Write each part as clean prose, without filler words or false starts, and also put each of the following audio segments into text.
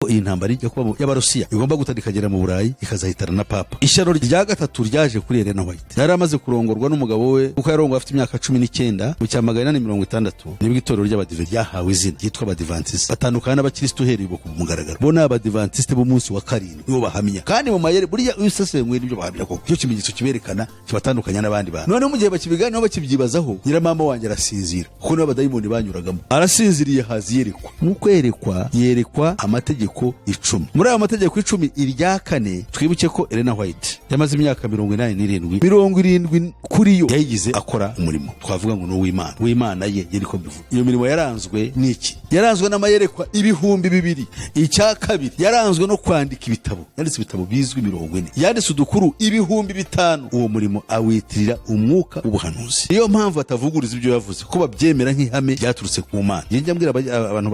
Iyi ntambara ijya kuba y'Abarusiya igomba gutana ikagera mu Burayi, ikazahitana na Papa. Ishyano rya gatatu ryaje kuri Elena White. Yari amaze kurongorwa n'umugabo we, kuko yarongowe afite imyaka 19 mu cya 860. Nibwo itorero ry'Abadive ryahawe izina ryitwa Abadivantisite, batandukana n'abakirisitu uhereye ubu ku mugaragaro. Bo ni Abadivantisite b'umunsi wa karindwi, nibo bahamya. Kandi mu mayeri, buriya iyo usesenguye nibyo bahamya koko, icyo kimenyetso kiberekana kibatandukanya n'abandi bantu. Noneho mu gihe bakibiganiraho, bakibyibazaho, nyiramama wanjye arasinzira, kuko nibo abadayimoni banyuragamo. Arasinziriye, haza iyerekwa. Mu kwerekwa yerekwa amategeko 10. Muri ayo mategeko 10, irya kane, twibuke ko Elena White yamaze imyaka 87, 70 kuri yo yayigize akora umurimo twavuga ngo ni uw'Imana, w'Imana ye yari ko mbivuga. Iyo mirimo yaranzwe n'iki? Yaranzwe n'amayerekwa 2000. Icya kabiri, yaranzwe no kwandika ibitabo. Yanditse ibitabo bizwi 40, yanditse udukuru 5000. Uwo murimo awitirira umwuka w'ubuhanuzi. Niyo mpamvu batavuguriza ibyo yavuze, ko babyemera nk'ihame ryaturutse ku Mana. Njye mbwira abantu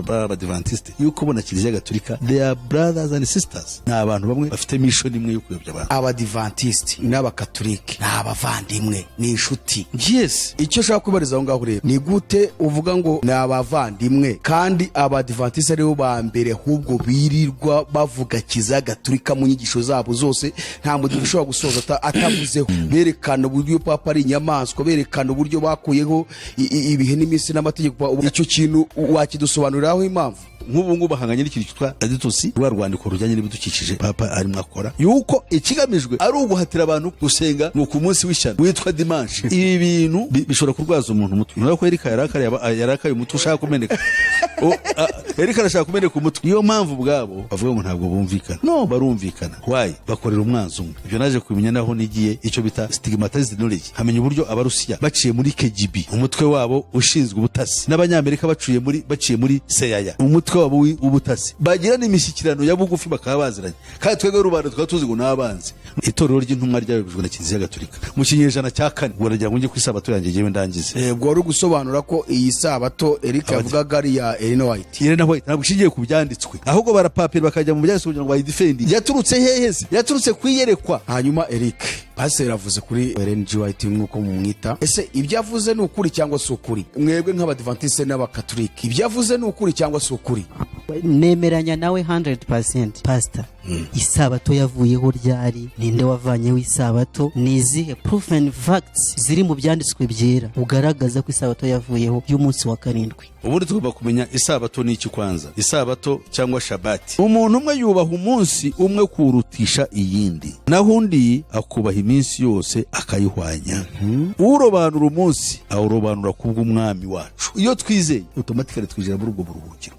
b'Abadivantisite yuko bona Kiliziya Gatolika, they are brothers and sisters, ni abantu bamwe bafite mission imwe yo kuyobya abantu. Abadivantisiti n'Abakatolike ni abavandimwe, ni inshuti. Yes. Icyo ushaka kwibariza aho ngaho rero, ni gute uvuga ngo ni abavandimwe kandi Abadivantisiti aribo ba mbere ahubwo birirwa bavuga Kiliziya Gatolika mu nyigisho zabo zose? Nta mudive ushobora gusoza atavuzeho, berekana uburyo Papa ari inyamaswa, berekana uburyo bakuyeho ibihe n'iminsi n'amategeko. Icyo kintu wakidusobanuriraho impamvu? Nk'ubu ngubu bahanganye n'ikintu cyitwa Laudato Si, rwa rwandiko rujyanye n'ibidukikije Papa arimo akora, yuko ikigamijwe ari uguhatira abantu gusenga ngo ku munsi w'ishyano witwa dimanche. Ibi bintu bishobora kurwaza umuntu umutwe. Nurabona ko Erika yarakariye, yarakaye, umutwe ushaka kumeneka. Erika arashaka kumeneka umutwe. Niyo mpamvu ubwabo bavuga ngo ntabwo bumvikana. No barumvikana. Why? Bakorera umwanzi umwe. Ibyo naje kubimenya naho nigiye icyo bita stigmatized knowledge, hamenya uburyo Abarusiya baciye muri KGB, umutwe wabo ushinzwe ubutasi, n'Abanyamerika baciye muri CIA, umutwe wabo w'ubutasi, bagira n'imishyikirano ya bugufi, bakaba baziranye. Kandi twebwe rubanda tukaba tuzi ngo ni abanzi. Itorero ry'intumwa ryayobejwe na Kiliziya Gatolika mu kinyejana cya kane. Ubwo nagira ngo njye ku isabato yanjye, njyewe ndangize. Ubwo wari gusobanura ko iyi sabato Eric yavugaga ari iya Elena White. Elena White ntabwo ishingiye ku byanditswe, ahubwo barapapira bakajya mu byanditswe kugira ngo bayidefendi. Yaturutse hehe se? Yaturutse ku iyerekwa. Hanyuma Eric, pasiteri avuze kuri Ellen G White nk'uko mumwita. Ese ibyo avuze ni ukuri cyangwa si ukuri? Mwebwe nk'Abadivantisite n'Abakatolika, ibyo avuze ni ukuri cyangwa si ukuri? Nemeranya nawe 100%. Pastor, isabato yavuyeho ryari? Ninde wavanyeho isabato? Ni izihe proof and facts ziri mu byanditswe byera ugaragaza ko isabato yavuyeho y'umunsi wa karindwi? Ubundi tugomba kumenya isabato ni iki kwanza. Isabato cyangwa shabati, umuntu umwe yubaha umunsi umwe kuwurutisha iyindi, naho undi akubaha iminsi yose akayihwanya. Urobanura umunsi awurobanura kubw'Umwami wacu. Iyo twizeye, automatically twinjira muri ubwo buruhukiro,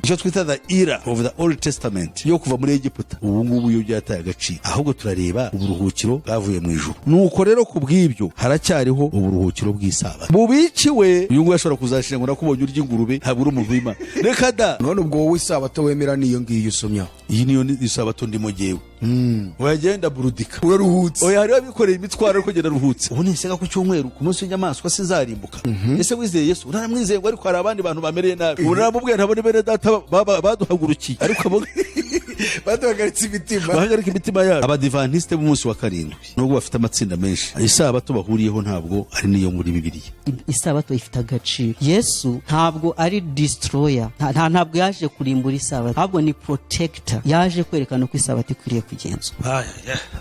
icyo twita the era of the Old Testament yo kuva muri Egiputa. Ubu ngubu iyo byataye agaciro, ahubwo turareba uburuhukiro bwavuye mu ijuru. Nuko rero ku bw'ibyo haracyariho uburuhukiro bw'isabato bubiciwe. Uyu nguyu ashobora kuzashira ngo nakubonye urya ingurube, ntabwo uri umuntu w'Imana. Reka da. None ubwo wowe isabato wemera niyo ngiyo usomyaho? Iyi niyo ni isabato ndimo jyewe. Wagenda burudika. Uraruhutse. Oya, hariho abikoreye imitwaro, ariko genda ruhutse. Ubu nisega ku cyumweru, ku munsi w'inyamaswa, sinzarimbuka. Ese wizeye Yesu? Uraramwizeye ngo ariko hari abandi bantu bamereye nabi. Ubu naramubwiye, ntabwo bene data baduhagurukiye, ariko abo Baduhagaritse imitima. Bahagarika imitima yabo. Abadivantisite b'umunsi wa karindwi, nubwo bafite amatsinda menshi, isabato bahuriyeho ntabwo ari niyo muri Bibiliya. Isabato ifite agaciro. Yesu ntabwo ari destroyer. Ntabwo yaje kurimbura isabato, ahubwo ni protector. Yaje kwerekana uko isabato ikwiriye kugenzwa.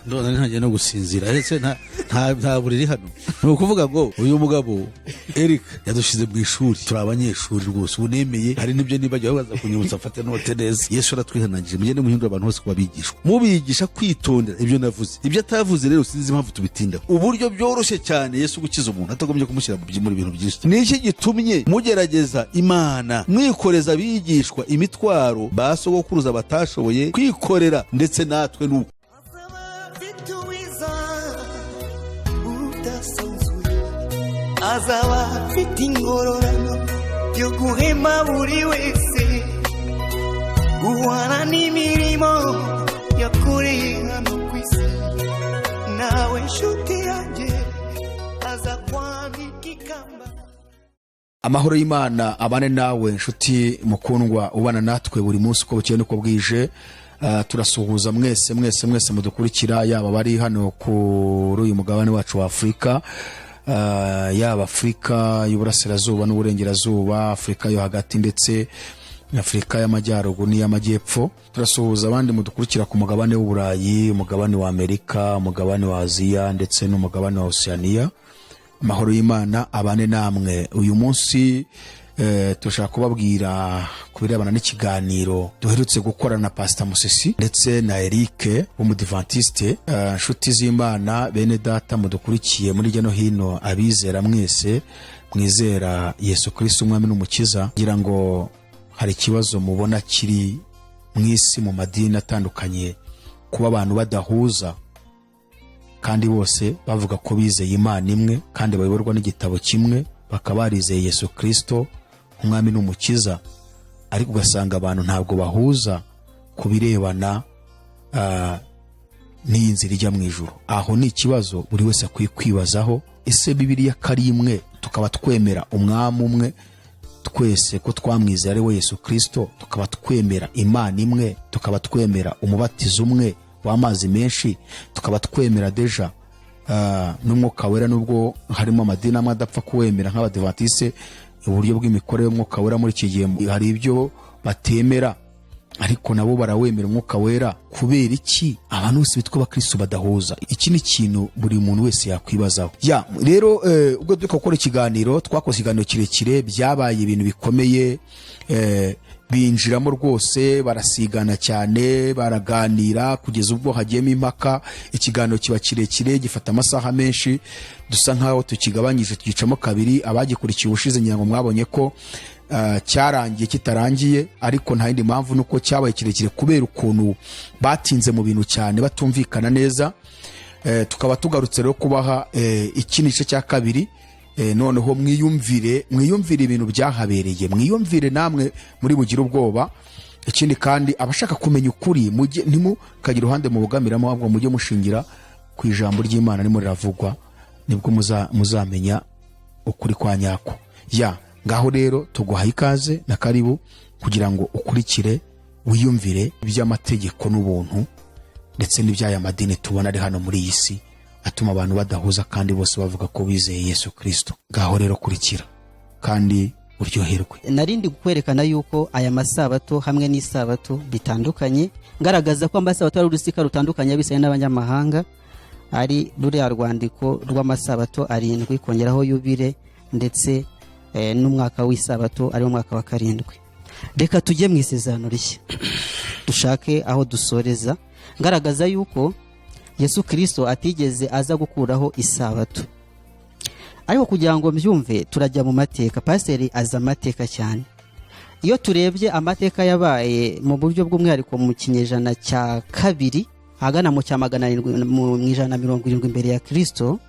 Ndabona ntangiye no gusinzira. Ndetse nta buriri hano. Ni ukuvuga ngo uyu mugabo Eric yadushyize mu ishuri, turi abanyeshuri rwose. Ubu nemeye, hari n'ibyo nibagiwe, baza kunyibutsa mfate note neza. Yesu aratwihanangije: mugende muhindura abantu bose kuba abigishwa, mubigisha kwitondera ibyo navuze. Ibyo atavuze rero sinzi impamvu tubitindaho. Uburyo byoroshye cyane Yesu gukiza umuntu atagombye kumushyira muri bintu byinshi. Ni iki gitumye mugerageza Imana, mwikoreza abigishwa imitwaro ba sogokuruza batashoboye kwikorera? Ndetse natwe nuko. Afite uwiza udasanzwe, azaba afite ingororano yo guhema buri wese guhana n'imirimo yakoreye hano ku isi. Nawe nshuti yanjye, aza kwambika ikamba. Amahoro y'Imana abane nawe, nshuti mukundwa ubana natwe buri munsi uko bukeye n'uko bwije. Turasuhuza mwese mwese mwese mudukurikira, yaba abari hano kuri uyu mugabane wacu wa Afurika, yaba Afurika y'Uburasirazuba n'Uburengerazuba, Afurika yo hagati ndetse Afurika y'Amajyaruguru n'iy'Amajyepfo. Turasuhuza abandi mudukurikira ku mugabane w'Uburayi, umugabane wa Amerika, umugabane wa Aziya ndetse n'umugabane wa Oceania. Amahoro y'Imana abane namwe. Uyu munsi turashaka kubabwira ku birebana n'ikiganiro duherutse gukorana na Pasita Musisi ndetse na Eric w'Umudivantiste. Inshuti z'Imana, bene data mudukurikiye muri hirya no hino, abizera mwese mwizera Yesu Kristo Umwami n'Umukiza, kugira ngo hari ikibazo mubona kiri mu isi mu madini atandukanye, kuba abantu badahuza kandi bose bavuga ko bizeye Imana imwe kandi bayoborwa n'igitabo kimwe, bakaba barizeye Yesu Kristo Umwami n'Umukiza, ariko ugasanga abantu ntabwo bahuza ku birebana n'iyi nzira ijya mu ijuru. Aho ni ikibazo buri wese akwiye kwibazaho: ese Bibiliya ko ari imwe, tukaba twemera umwami umwe twese ko twamwizeye ari we Yesu Kirisito, tukaba twemera Imana imwe, tukaba twemera umubatizo umwe w'amazi menshi, tukaba twemera déjà n'Umwuka Wera, nubwo harimo amadini amwe adapfa kuwemera nk'Abadivatise, uburyo bw'imikorere y'Umwuka Wera muri iki gihe hari ibyo batemera, ariko nabo barawemera Umwuka Wera, kubera iki abantu bose bitwa Abakristo badahuza? Iki ni ikintu buri muntu wese yakwibazaho. Ya rero, ubwo turi gukora ikiganiro, twakoze ikiganiro kirekire, byabaye ibintu bikomeye, binjiramo rwose, barasigana cyane, baraganira kugeza ubwo hagiyemo impaka. Ikiganiro kiba kirekire, gifata amasaha menshi, dusa nkaho tukigabanyije tugicamo kabiri. Abagikurikiye ubushize ngira ngo mwabonye ko cyarangiye kitarangiye, ariko nta yindi mpamvu nuko cyabaye kirekire kubera ukuntu batinze mu bintu cyane, batumvikana neza. Tukaba tugarutse rero kubaha iki gice cya kabiri. Noneho mwiyumvire, mwiyumvire ibintu byahabereye, mwiyumvire namwe muri bugire ubwoba. Ikindi kandi, abashaka kumenya ukuri, mujye ntimukagire uruhande mubogamiramo, ahubwo mujye mushingira ku ijambo ry'Imana ririmo riravugwa, nibwo muzamenya ukuri kwa nyako. Ya ngaho rero tuguhaye ikaze na karibu kugira ngo ukurikire, wiyumvire iby'amategeko n'ubuntu ndetse n'iby'aya madini tubona ari hano muri iyi si atuma abantu badahuza kandi bose bavuga ko bizeye Yesu Kirisito. Ngaho rero kurikira kandi uryoherwe. Narindi kwerekana yuko aya masabato hamwe n'isabato bitandukanye, ngaragaza ko amasabato ari urusika rutandukanye abisirayeli n'abanyamahanga, ari ruriya rwandiko rw'amasabato arindwi, kongeraho yubile ndetse n'umwaka w'isabato ari wo mwaka wa karindwi. Reka tujye mu Isezerano Rishya, dushake aho dusoreza, ngaragaza yuko Yesu Kirisito atigeze aza gukuraho isabato. Ariko kugira ngo mbyumve, turajya mu mateka. Pasiteri azi amateka cyane. Iyo turebye amateka yabaye mu buryo bw'umwihariko mu kinyejana cya kabiri, ahagana mu cya 700, mu 170 imbere ya Kirisito,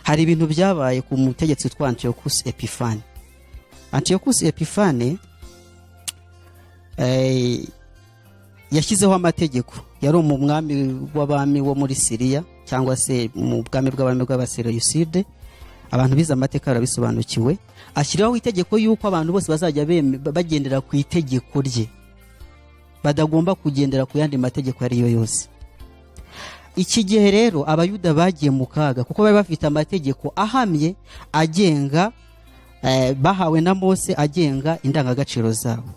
hari ibintu byabaye ku mutegetsi witwa Antiochus Epifane. Antiochus Epifane yashyizeho amategeko. Yari umwami w'abami wo muri Siriya, cyangwa se mu bwami bw'abami bw'Abaseleyuside. Abantu bize amateka barabisobanukiwe. Ashyiraho itegeko yuko abantu bose bazajya bagendera ku itegeko rye, badagomba kugendera ku yandi mategeko ayo ari yo yose. Iki gihe rero Abayuda bagiye mu kaga, kuko bari bafite amategeko ahamye agenga, bahawe na Mose, agenga indangagaciro zabo,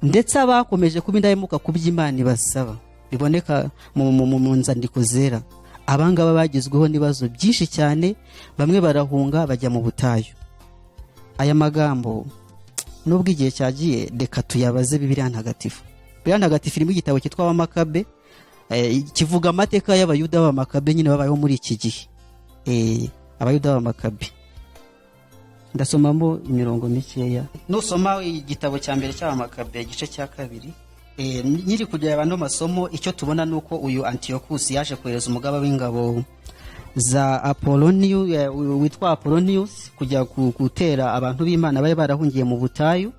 ndetse abakomeje kuba indahemuka ku by'Imana ibasaba biboneka mu nzandiko zera. Abangaba bagezweho n'ibibazo byinshi cyane, bamwe barahunga bajya mu butayu. Aya magambo, nubwo igihe cyagiye, reka tuyabaze Bibiliya Ntagatifu. Bibiliya Ntagatifu irimo igitabo cyitwa Abamakabe, kivuga amateka y'Abayuda b'Abamakabe nyine babayeho muri iki gihe. Abayuda b'Abamakabe, ndasomamo imirongo mikeya. Nusoma igitabo cya mbere cy'Abamakabe, igice cya kabiri, nyiri kugera ano masomo, icyo tubona ni uko uyu Antiochus yaje kohereza umugaba w'ingabo za Apollonius, witwa Apollonius, kujya gutera abantu b'Imana bari barahungiye mu butayu,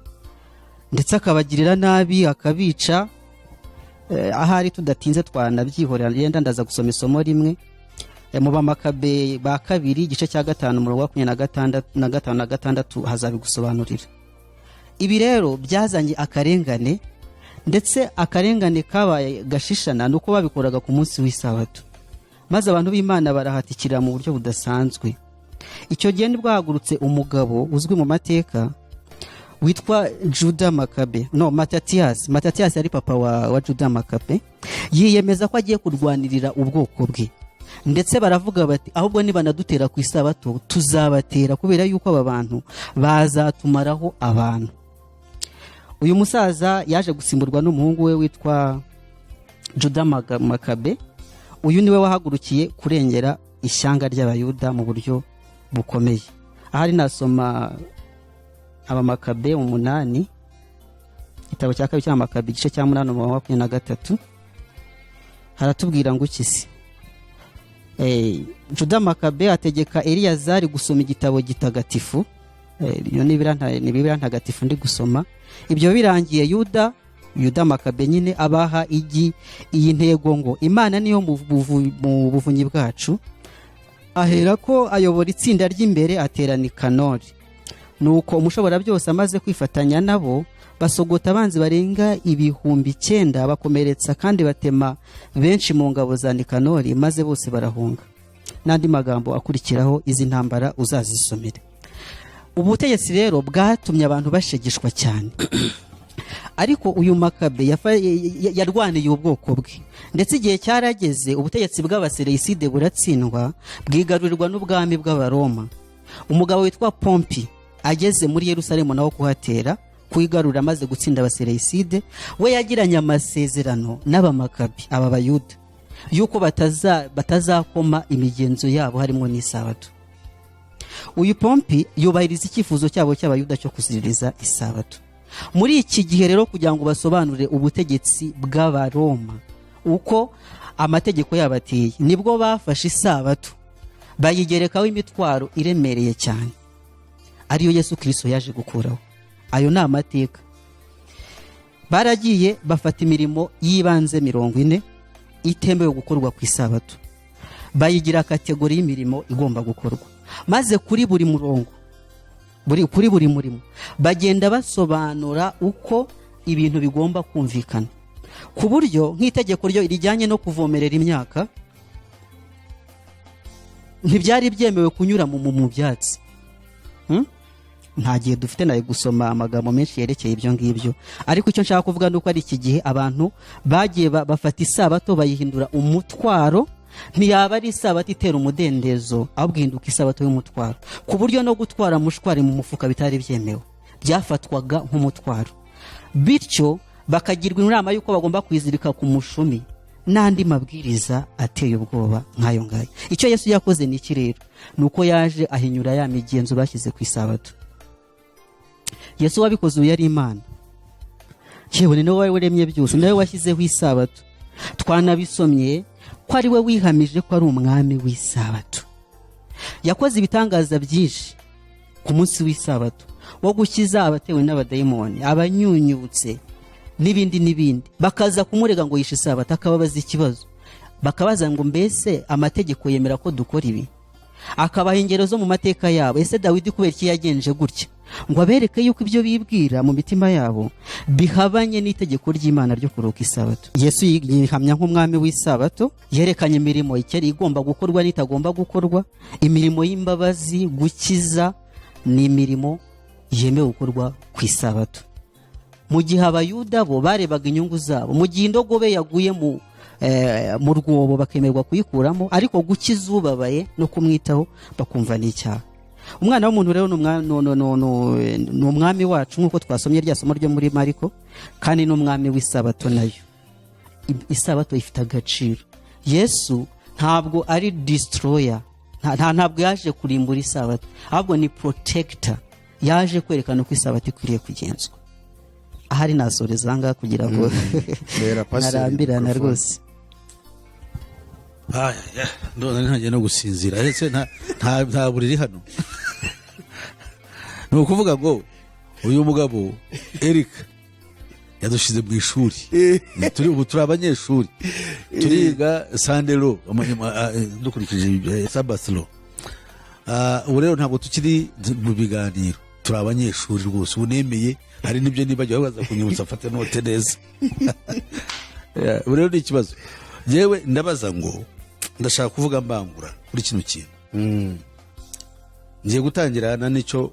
ndetse akabagirira nabi, akabica. Ahari tudatinze twanabyihorera, yenda ndaza gusoma isomo rimwe. Mu Bamakabe ba kabiri, igice cya gatanu, umurongo wa 25 na gatanu na gatandatu, hazabigusobanurira. Ibi rero byazanye akarengane, ndetse akarengane kabaye gashishana nuko babikoraga ku munsi w'isabato, maze abantu b'Imana barahatikira mu buryo budasanzwe. Icyo gihe nibwo hahagurutse umugabo uzwi mu mateka Witwa Juda Makabe, no, Matatiyasi. Matatiyasi yari papa wa Juda Makabe. Yiyemeza ko agiye kurwanirira ubwoko bwe, ndetse baravuga bati: "Ahubwo nibanadutera ku isabato tuzabatera, kubera yuko aba bantu bazatumaraho abantu." Uyu musaza yaje gusimburwa n'umuhungu we witwa Juda Makabe. Uyu niwe wahagurukiye kurengera ishyanga ry'Abayuda mu buryo bukomeye. Ahari nasoma Abamakabe 8, igitabo cya kabiri cy'Abamakabe, igice cya 8, umurongo wa 23, haratubwira ngo iki se? Juda Makabe ategeka Eliyazari gusoma igitabo gitagatifu. Iyo ni Bibiliya ntagatifu ndi gusoma. Ibyo birangiye, Yuda Makabe nyine abaha igi iyi ntego ngo: "Imana niyo mu buvunyi bwacu." Ahera ko ayobora itsinda ry'imbere, atera Nikanori. Nuko Umushoborabyose amaze kwifatanya nabo, basogota abanzi barenga 9000, bakomeretsa kandi batema benshi mu ngabo za Nikanori, maze bose barahunga. N'andi magambo akurikiraho, izi ntambara uzazisomere. Ubutegetsi rero bwatumye abantu bashegeshwa cyane, ariko uyu Makabe yarwaniye ubwoko bwe, ndetse igihe cyarageze ubutegetsi bw'Abaseleyiside buratsindwa, bwigarurirwa n'ubwami bw'Abaroma. Umugabo witwa Pompi ageze muri Yerusalemu nawo kuhatera, kuyigarurira, amaze gutsinda Abaseleyiside, we yagiranye amasezerano n'Abamakabi, aba Bayuda, yuko batazakoma imigenzo yabo, harimo n'isabato. Uyu Pompi yubahiriza icyifuzo cyabo cy'Abayuda cyo kuziririza isabato. Muri iki gihe rero, kugira ngo basobanure ubutegetsi bw'Abaroma uko amategeko yabo ateye, nibwo bafashe isabato bayigerekaho imitwaro iremereye cyane, ariyo Yesu Kirisito yaje gukuraho. Ayo ni amateka. Baragiye bafata imirimo y'ibanze 40 itemewe gukorwa ku isabato, bayigira category y'imirimo igomba gukorwa, maze kuri buri murongo, kuri buri murimo bagenda basobanura uko ibintu bigomba kumvikana, ku buryo nk'itegeko ryo rijyanye no kuvomerera imyaka, ntibyari byemewe kunyura mu byatsi. Nta gihe dufite nawe gusoma amagambo menshi yerekeye ibyo ngibyo, ariko icyo nshaka kuvuga ni uko ari iki gihe abantu bagiye bafata isabato bayihindura umutwaro. Ntiyaba ari isabato itera umudendezo, ahubwo ihinduka isabato y'umutwaro, ku buryo no gutwara mushwari mu mufuka bitari byemewe, byafatwaga nk'umutwaro, bityo bakagirwa inama y'uko bagomba kwizirika ku mushumi, n'andi mabwiriza ateye ubwoba nk'ayo ngayo. Icyo Yesu yakoze ni iki rero? Ni uko yaje ahinyura ya migenzo bashyize ku isabato. Yesu wabikoze ubu yari Imana, yewe ni nawe waremye byose, ni nawe washyizeho isabato. Twanabisomye ko ari we wihamije ko ari umwami w'isabato. Yakoze ibitangaza byinshi ku munsi w'isabato, wo gukiza abatewe n'abadayimoni, abanyunyutse, n'ibindi n'ibindi. Bakaza kumurega ngo yishe isabato, akababaza ikibazo, bakabaza ngo: "Mbese amategeko yemera ko dukora ibi?" Akabaha ingero zo mu mateka yabo: "Ese Dawidi kubera iki yagenje gutya?" Ngo abereke yuko ibyo bibwira mu mitima yabo bihabanye n'itegeko ry'Imana ryo kuruhuka isabato. Yesu yihamya nk'umwami w'isabato. Yerekanye imirimo ikeri igomba gukorwa n'itagomba gukorwa. Imirimo y'imbabazi, gukiza, ni imirimo yemewe gukorwa ku isabato, mu gihe Abayuda bo barebaga inyungu zabo. Mu gihe indogobe yaguye mu rwobo bakemerwa kuyikuramo, ariko gukiza ubabaye no kumwitaho bakumva ni icyaha. Umwana w'umuntu rero ni umwami wacu, nk'uko twasomye rya somo ryo muri Mariko, kandi ni umwami w'isabato nayo. Isabato ifite agaciro. Yesu ntabwo ari destroyer, ntabwo yaje kurimbura isabato, ahubwo ni protector. Yaje kwerekana uko isabato ikwiriye kugenzwa. Ahari nasoreza aha ngaha kugira ngo Bera pasiteri ntarambirana microphone. rwose. Aya, ya, ndabona ntangiye no gusinzira. Ese nta buriri hano? Ni ukuvuga ngo uyu mugabo Eric yadushyize mu ishuri. Ubu turi abanyeshuri, turiga Sunday law, dukurikije Sabbath law. Ubu rero ntabwo tukiri mu biganiro, turi abanyeshuri rwose. Ubu nemeye hari n'ibyo nibagiwe, baza kunyibutsa mfate note neza. Yeah, ubu rero ni ikibazo. Yewe, ndabaza ngo ndashaka kuvuga mbangura kuri kino kintu. Ngiye gutangirana n'icyo.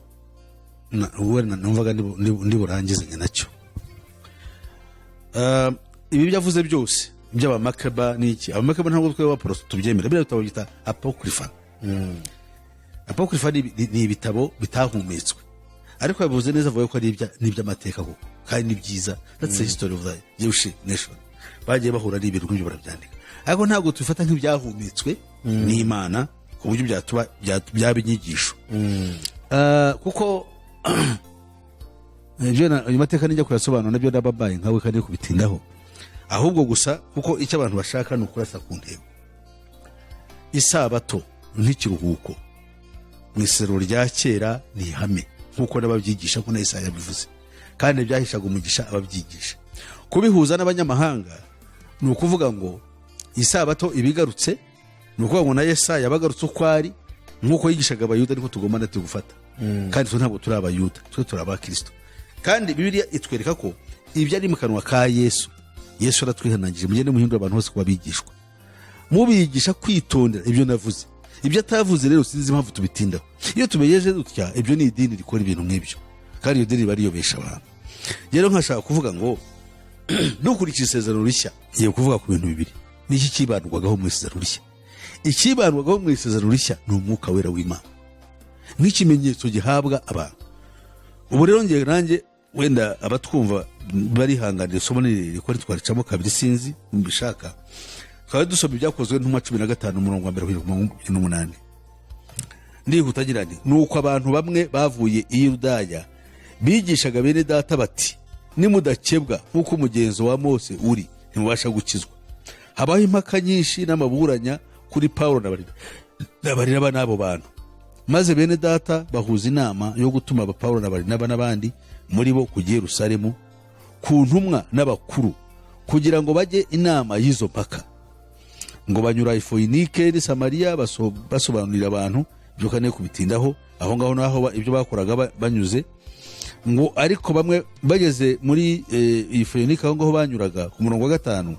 Ubwo numvaga ndi burangizanye nacyo. Ibi byo avuze byose by'abamakaba n'iki, abamakaba ntabwo twebwe abaporoso tubyemera. Biriya bitabo byita apocrypha. Apocrypha ni ibitabo bitahumetswe, ariko yabivuze neza, avuga ko ari n'iby'amateka koko kandi ni byiza. That's the history of the Jewish nation. Bagiye bahura n'ibintu nk'ibyo barabyandika, ariko ntabwo tubifata nk'ibyahumetswe n'Imana ku buryo byatuba byaba inyigisho. Kuko ibyo ayo mateka nijya kuyasobanura nabyo ndababaye nkawe kandi kubitindaho, ahubwo gusa kuko icyo abantu bashaka ni ukurasa ku ntego. Isabato nk'ikiruhuko mu isezerano rya kera ni ihame, nk'uko n'ababyigisha ko na Yesaya yabivuze, kandi byahishaga umugisha ababyigisha. Kubihuza n'abanyamahanga ni ukuvuga ngo isabato ibigarutse, ni ukuvuga ngo na Yesaya yabagarutse uko ari, nk'uko yigishaga Abayuda niko tugomba natwe gufata. Kandi twe ntabwo turi Abayuda, twe turi Abakristo. Kandi Bibiliya itwereka ko ibyo ari mu kanwa ka Yesu. Yesu aratwihanangije: "Mugende muhindure abantu bose kuba abigishwa, mubigisha kwitondera ibyo navuze." Ibyo atavuze rero sinzi impamvu tubitindaho. Iyo tubigejeje dutya, ibyo ni idini rikora ibintu nk'ibyo, kandi iyo dini riba riyobesha abantu. Rero nkashaka kuvuga ngo dukurikije isezerano rishya, ngiye kuvuga ku bintu bibiri. N'iki cyibandwagaho mu isezerano rishya? Icyibandwagaho mu isezerano rishya ni Umwuka Wera w'Imana nk'ikimenyetso gihabwa abantu. Ubu rero ngiye nanjye, wenda abatwumva barihanganira, isomo ni rirerire ko ntitwaricamo kabiri, sinzi mbishaka. Twaba dusoma Ibyakozwe n'Intumwa 15, umurongo wa 1 kugeza ku 28. Ndihuta agira nti: "Nuko abantu bamwe bavuye i Yudaya bigishaga bene data bati: 'Nimudakebwa nk'uko umugenzo wa Mose uri, ntimubasha gukizwa.' Habaho impaka nyinshi n'amaburanya kuri Pawulo na Barinaba n'abo bantu. Maze bene data bahuza inama yo gutuma aba Pawulo na Barinaba n'abandi muri bo kujya i Yerusalemu ku ntumwa n'abakuru, kugira ngo bajye inama y'izo mpaka. Ngo banyura i Foyinike n'i Samariya, basobanurira abantu ibyo." Kane kubitindaho aho ngaho naho ibyo bakoraga banyuze ngo ariko bamwe bageze muri iyi Foyinike, aho ngaho banyuraga, ku murongo wa 5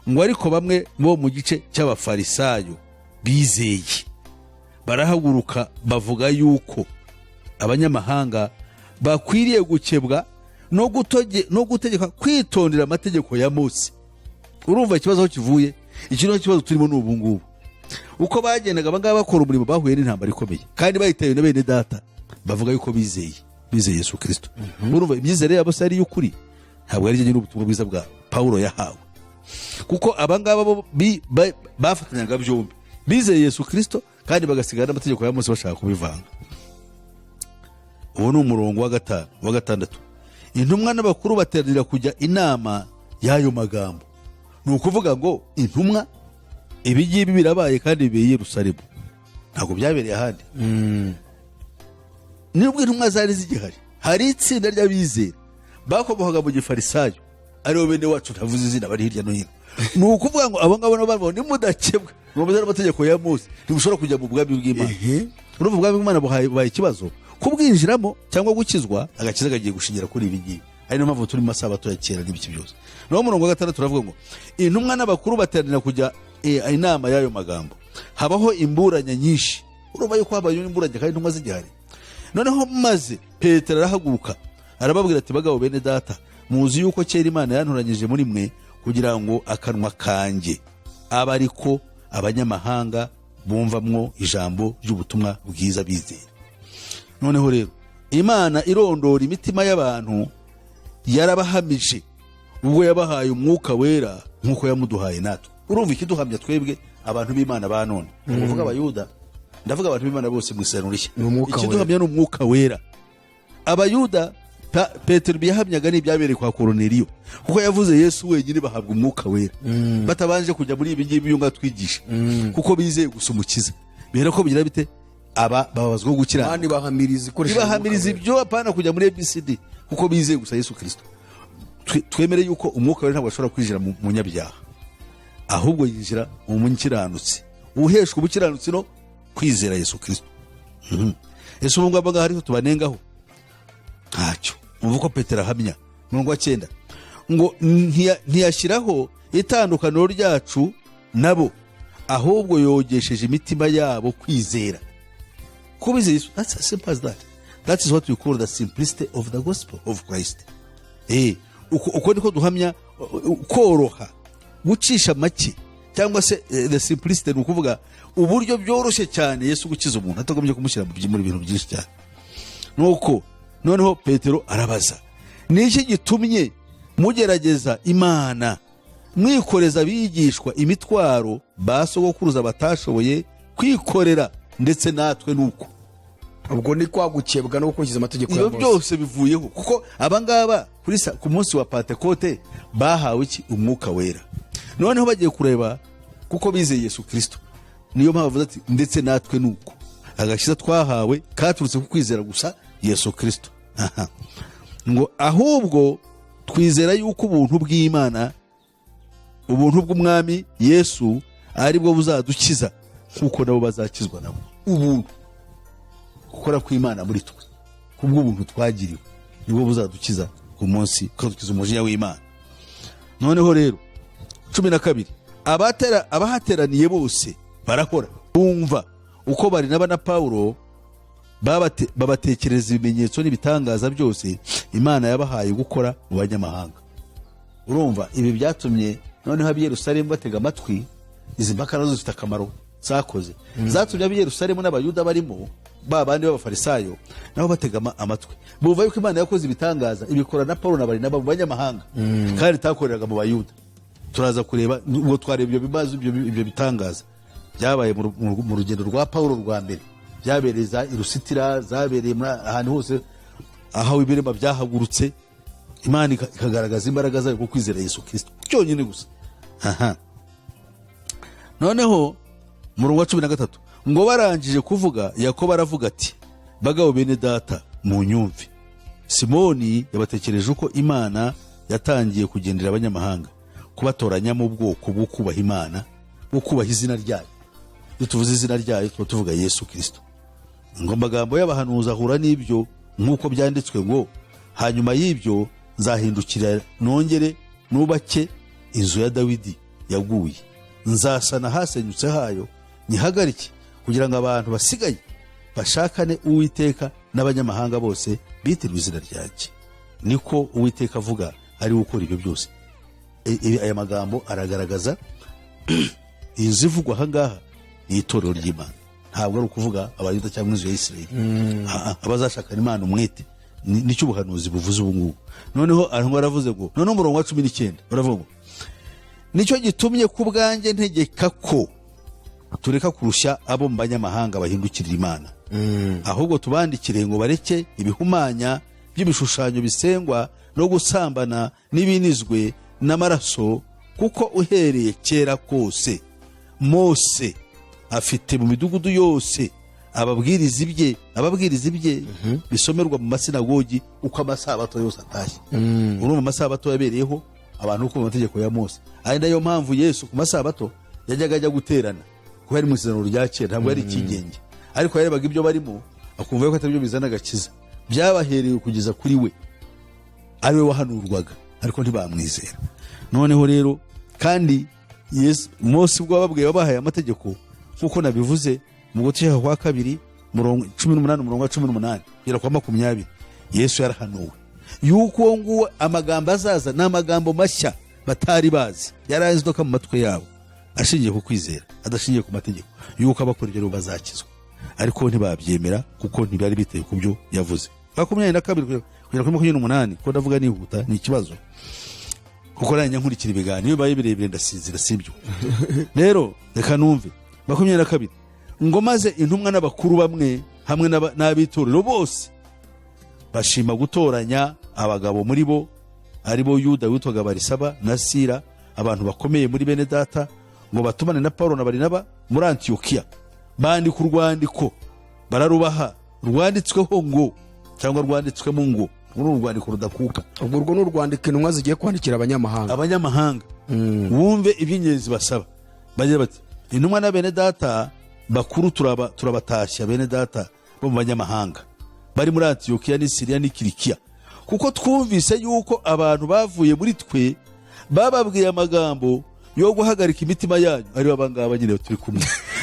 ngo: "Ariko bamwe bo mu gice cy'Abafarisayo bizeye barahaguruka, bavuga yuko abanyamahanga bakwiriye gukebwa no gutegeka kwitondera amategeko ya Mose." Urumva ikibazo aho kivuye? Iki niho kibazo turimo. Ni ubu ngubu uko bagendaga abangaba bakora umurimo, bahuye n'intambara ikomeye kandi bayitewe na bene data bavuga yuko bizeye Yesu Kirisito. Urumva imyizerere yabo se ari iy'ukuri? Ntabwo ari nyine ubutumwa bwiza bwa Pawulo yahawe, kuko abangaba bo bafatanyaga byombi: bizeye Yesu Kirisito kandi bagasigara n'amategeko ya Mose, bashaka kubivanga. Uwo ni umurongo wa 5. Wa 6: "Intumwa n'abakuru bateranira kujya inama y'ayo magambo." Ni ukuvuga ngo intumwa, ibi ngibi birabaye kandi bibereye i Yerusalemu, ntabwo byabereye ahandi. Nubwo intumwa zari zigihari, hari itsinda ry'abizera bakomokaga mu gifarisayo, aribo bene wacu ntavuze izina bari hirya no hino. Ni ukuvuga ngo abo ngabo nabo bavuga: "Nimudakebwa ngo muze n'amategeko ya Mose, ntimushobora kujya mu bwami bw'Imana." Urumva ubwami bw'Imana bubaye ikibazo kubwinjiramo cyangwa gukizwa. Agakiza kagiye gushingira kuri ibi ngibi, ari niyo mpamvu turi mu masabato ya kera n'ibiki byose. Naho umurongo wa 6 turavuga ngo: "Intumwa n'abakuru bateranira kujya inama y'ayo magambo. Habaho imburanya nyinshi." Urumva yuko habayeho imburanya kandi intumwa zigihari. Noneho maze Petero arahaguruka, arababwira ati: "Bagabo bene data, muzi yuko kera Imana yantoranyije muri mwe kugira ngo akanwa kanjye abe ariko abanyamahanga bumvamwo ijambo ry'ubutumwa bwiza bizera. Noneho rero Imana irondora imitima y'abantu yarabahamije ubwo yabahaye Umwuka Wera nk'uko yamuduhaye natwe." Urumva ikiduhamya twebwe abantu b'Imana ba none, uvuga Abayuda, ndavuga abantu b'Imana bose mu isezerano rishya. Ni Umwuka Wera. Ikiduhamya ni Umwuka Wera. Abayuda, Petero yahamyaga ni ibyabereye kwa Koroneliyo, kuko yavuze Yesu wenyine bahabwa Umwuka Wera batabanje kujya muri ibi ngibi iyo twigisha, kuko bizeye gusa Umukiza. Bihera ko bigira bite? Aba bababazwa gukiranuka. Kandi bahamiriza ikoresheje Ibahamiriza Umwuka Wera. ibyo, apana kujya muri ABCD, kuko bizeye gusa Yesu Kirisito. Twemere yuko Umwuka Wera ntabwo ashobora kwinjira mu munyabyaha, ahubwo yinjira mu mukiranutsi uheshwa ubukiranutsi no kwizera Yesu Kirisito. Ese ubu ngubu ngaha hariho tubanengaho? Ntacyo. Umva uko Petero ahamya, umurongo wa 9 ngo: "Ntiyashyiraho itandukaniro ryacu nabo, ahubwo yogesheje imitima yabo kwizera." Kuba bizeye Yesu, that's as simple as that. That is what we call the simplicity of the gospel of Christ. Uko niko duhamya koroha, gucisha make, cyangwa se the simplicity, ni ukuvuga uburyo byoroshye cyane Yesu gukiza umuntu atagombye kumushyira muri bintu byinshi cyane. Nuko noneho Petero arabaza: "Ni iki gitumye mugerageza Imana, mwikoreza abigishwa imitwaro ba sogokuruza batashoboye kwikorera, ndetse natwe nuko?" Ubwo ni kwa gukebwa no gukurikiza amategeko ya Ibyo Mose. byose bivuyeho, kuko abangaba ku munsi wa Pantekote bahawe iki? Umwuka Wera. Noneho bagiye kureba, kuko bizeye Yesu Kirisito, niyo mpamvu bavuze ati: "Ndetse natwe nuko agakiza twahawe katurutse ku kwizera gusa Yesu Kirisito." Aha. Ngo ahubwo twizera yuko ubuntu bw'Imana, ubuntu bw'Umwami Yesu, ari bwo buzadukiza nk'uko nabo bazakizwa nabo. Ubuntu, gukora kw'Imana muri twe kubw'ubuntu twagiriwe, nibwo buzadukiza ku munsi, bukadukiza umujinya w'Imana. Noneho rero 12, abahateraniye bose barakora, bumva uko Barinaba na Pawulo babatekereza ibimenyetso n'ibitangaza byose Imana yabahaye gukora mu banyamahanga. Urumva, ibi byatumye noneho ab'i Yerusalemu batega amatwi. Izi mpaka nazo zifite akamaro zakoze, zatumye ab'i Yerusalemu n'Abayuda barimo ba bandi b'Abafarisayo nabo batega amatwi, bumva yuko Imana yakoze ibitangaza, ibikora na Paulo na Barinaba mu banyamahanga kandi itakoreraga mu Bayuda. Turaza kureba, ubwo twareba ibyo bibazo, ibyo bitangaza byabaye mu rugendo rwa Paulo rwa mbere, byabereye za i Lusitira, zabereye muri ahantu hose aho ibirema byahagurutse, Imana ikagaragaza imbaraga zayo ku kwizera Yesu Kirisito cyonyine gusa. Aha noneho murongo wa 13 ngo: "Barangije kuvuga, Yakobo aravuga ati: 'Bagabo bene data, munyumve. Simoni yabatekereje uko Imana yatangiye kugendera abanyamahanga, kubatoranya mu bwoko bwo kubaha Imana, bwo kubaha izina ryayo.'" Iyo tuvuze izina ryayo, tuba tuvuga Yesu Kirisito. Ngo: "Amagambo y'abahanuzi ahura n'ibyo, nk'uko byanditswe ngo: 'Hanyuma y'ibyo nzahindukira nongere nubake inzu ya Dawidi yaguye, nzasana ahasenyutse hayo nyihagarike, kugira ngo abantu basigaye bashakane Uwiteka n'abanyamahanga bose bitirwa izina ryanjye.' Niko Uwiteka avuga, ari we ukora ibyo byose." Aya magambo aragaragaza inzu ivugwa ahangaha ni itorero ry'Imana, ntabwo ari ukuvuga Abayuda cyangwa inzu ya Isirayeli. Abazashakana Imana umwete. Nicyo ubuhanuzi buvuze ubu ngubu. Noneho aho aravuze ngo, noneho umurongo wa 19 baravuga ngo: "Nicyo gitumye ku bwanjye ntegeka ko tureka kurushya abo mu banyamahanga bahindukirira Imana, ahubwo tubandikire ngo bareke ibihumanya by'ibishushanyo bisengwa no gusambana n'ibinizwe n'amaraso. Kuko uhereye kera kose Mose afite mu midugudu yose ababwiriza ibye bisomerwa mu masinagogi uko amasabato yose atashye." Urumva, amasabato yabereyeho abantu kumva amategeko ya Mose, ari nayo mpamvu Yesu ku masabato yajyaga ajya guterana, kuko yari mu isezerano rya kera, ntabwo yari ikigenge, ariko yarebaga ibyo barimo akumva yuko atari byo bizana agakiza. Byabahereye kugeza kuri we, ari we wahanurwaga, ariko ntibamwizera. Noneho rero kandi Yesu, Mose ubwo wababwiye, wabahaye amategeko, nk'uko nabivuze mu Gutegeka kwa Kabiri murongo 18, umurongo wa 18 kugera kwa 20, Yesu yarahanuwe yuko uwo nguwo amagambo azaza ni amagambo mashya batari bazi, yari azi mu matwi yabo, ashingiye ku kwizera, adashingiye ku mategeko, yuko abakora ibyo rero bazakizwa, ariko ntibabyemera kuko ntibari biteye ku byo yavuze. 22 kugera kuri 28, ko ndavuga nihuta ni ikibazo, kuko nanjye nkurikira ibiganiro, iyo bibaye birebire ndasinzira, sibyo? Rero reka numve 22 ngo: "Maze intumwa n'abakuru bamwe hamwe n'ab'itorero bose bashima gutoranya abagabo muri bo, ari bo Yuda witwaga Barisaba na Sira, abantu bakomeye muri bene data, ngo batumane na Paulo na Barinaba muri Antiyokiya. Bandika urwandiko bararubaha, rwanditsweho ngo, cyangwa rwanditswemo ngo," uru ni urwandiko rudakuka. Ubwo urwo ni urwandiko intumwa zigiye kwandikira abanyamahanga. Abanyamahanga wumve iby'ingenzi basaba. Bagira bati: "Intumwa na bene data bakuru turabatashya, bene data bo mu banyamahanga bari muri Antiyokiya n'i Siriya n'i Kilikiya, kuko twumvise yuko abantu bavuye muri twe bababwiye amagambo yo guhagarika imitima yanyu," aribo abangaba nyine turi kumwe.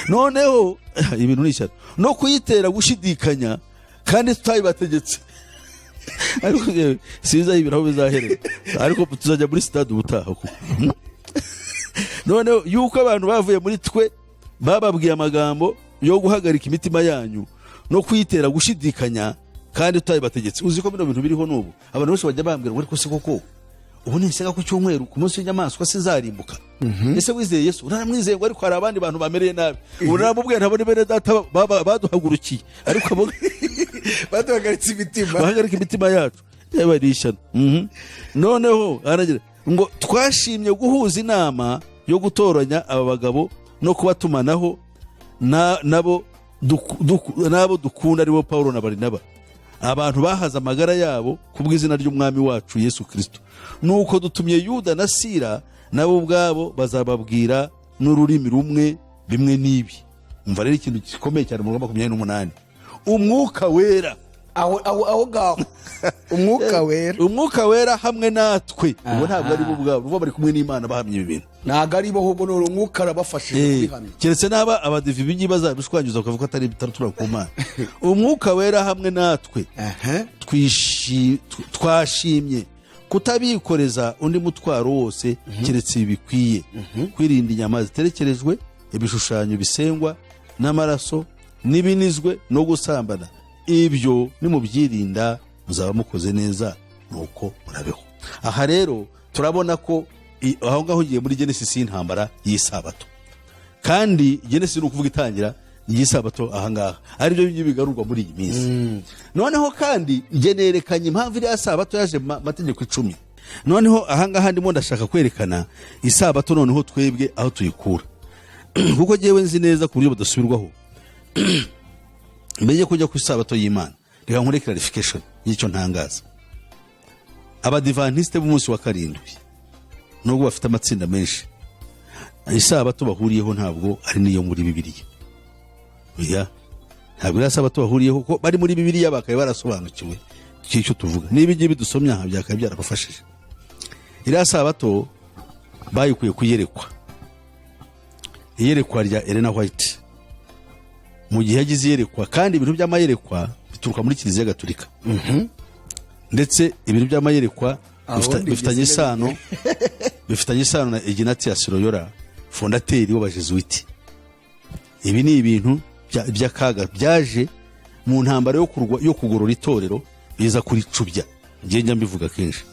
Noneho ibintu ni ishyano, "no kuyitera gushidikanya, Kandi tutabibategetse. Ariko yewe, sinzi aho ibiraho bizaherera, ariko tuzajya muri sitade ubutaha kuko. Noneho yuko abantu bavuye muri twe bababwiye amagambo yo guhagarika imitima yanyu no kuyitera gushidikanya, kandi tutabibategetse. Uzi ko bino bintu biriho n'ubu? Abantu benshi bajya bambwira ngo: "Ariko se koko ubu ninsenga ku cyumweru, ku munsi w'inyamaswa, sinzarimbuka? Ese wizeye Yesu?" Naramwizeye ngo, ariko hari abandi bantu bamereye nabi. Ubu naramubwiye, ntabwo ni bene data baduhagurukiye, ariko abo Baduhagaritse imitima. Bahagarika imitima yacu. Yaba ari ishyano. Noneho aragira ngo: "Twashimye guhuza inama yo gutoranya aba bagabo no kubatumanaho nabo dukunda, aribo Paulo na Barinaba, abantu bahaze amagara yabo ku bw'izina ry'Umwami wacu Yesu Kirisito. Nuko dutumye Yuda na Sira, nabo ubwabo bazababwira n'ururimi rumwe bimwe n'ibi." Umva rero ikintu gikomeye cyane mu 28: Umwuka Wera Aho ngaho, Umwuka Wera. Umwuka Wera hamwe natwe. Ubwo ntabwo ari bo ubwabo, ubwo bari kumwe n'Imana bahamya ibi bintu. Ntabwo ari bo, ahubwo ni Umwuka arabafashije kubihamya. Keretse n'aba abadive ibingibi bazabishwanyuza bakavuga ko atari bitaratura ku Mana. Umwuka Wera hamwe natwe twashimye kutabikoreza undi mutwaro wose keretse ibi bikwiye: kwirinda inyama ziterekerejwe ibishushanyo bisengwa, n'amaraso, n'ibinizwe, no gusambana. Ibyo nimubyirinda muzaba mukoze neza. Nuko murabeho. Aha rero turabona ko aho ngaho ugiye muri Genesis y'intambara y'isabato, kandi Genesis ni ukuvuga itangira ry'isabato ahangaha, aribyo ngibyo bigarurwa muri iyi minsi. Noneho kandi njye nerekanye impamvu iriya sabato yaje mu mategeko 10. Noneho ahangaha ndimo ndashaka kwerekana isabato noneho twebwe aho tuyikura, kuko njyewe nzi neza ku buryo budasubirwaho. Mbere yo kujya ku isabato y'Imana, reka nkore clarification y'icyo ntangaza. Abadivantisite b'umunsi wa karindwi, nubwo bafite amatsinda menshi, isabato bahuriyeho ntabwo ari n'iyo muri Bibiliya. Oya, ntabwo iriya sabato bahuriyeho, ko bari muri Bibiliya bakaba barasobanukiwe icyo tuvuga. Niba igihe bidusomye aha byakaba byarabafashije. Iriya sabato bayikuye ku iyerekwa, iyerekwa rya Elena White mu gihe yagize iyerekwa. Kandi ibintu by'amayerekwa bituruka muri Kiliziya Gatolika, ndetse ibintu by'amayerekwa Aho ndi bifitanye ngeze. isano na Ignatius Loyola, fondateur w'Abajesuiti. Ibi ni ibintu by'akaga byaje mu ntambara yo kugorora itorero, biza kuricubya. Ngiye njya mbivuga kenshi.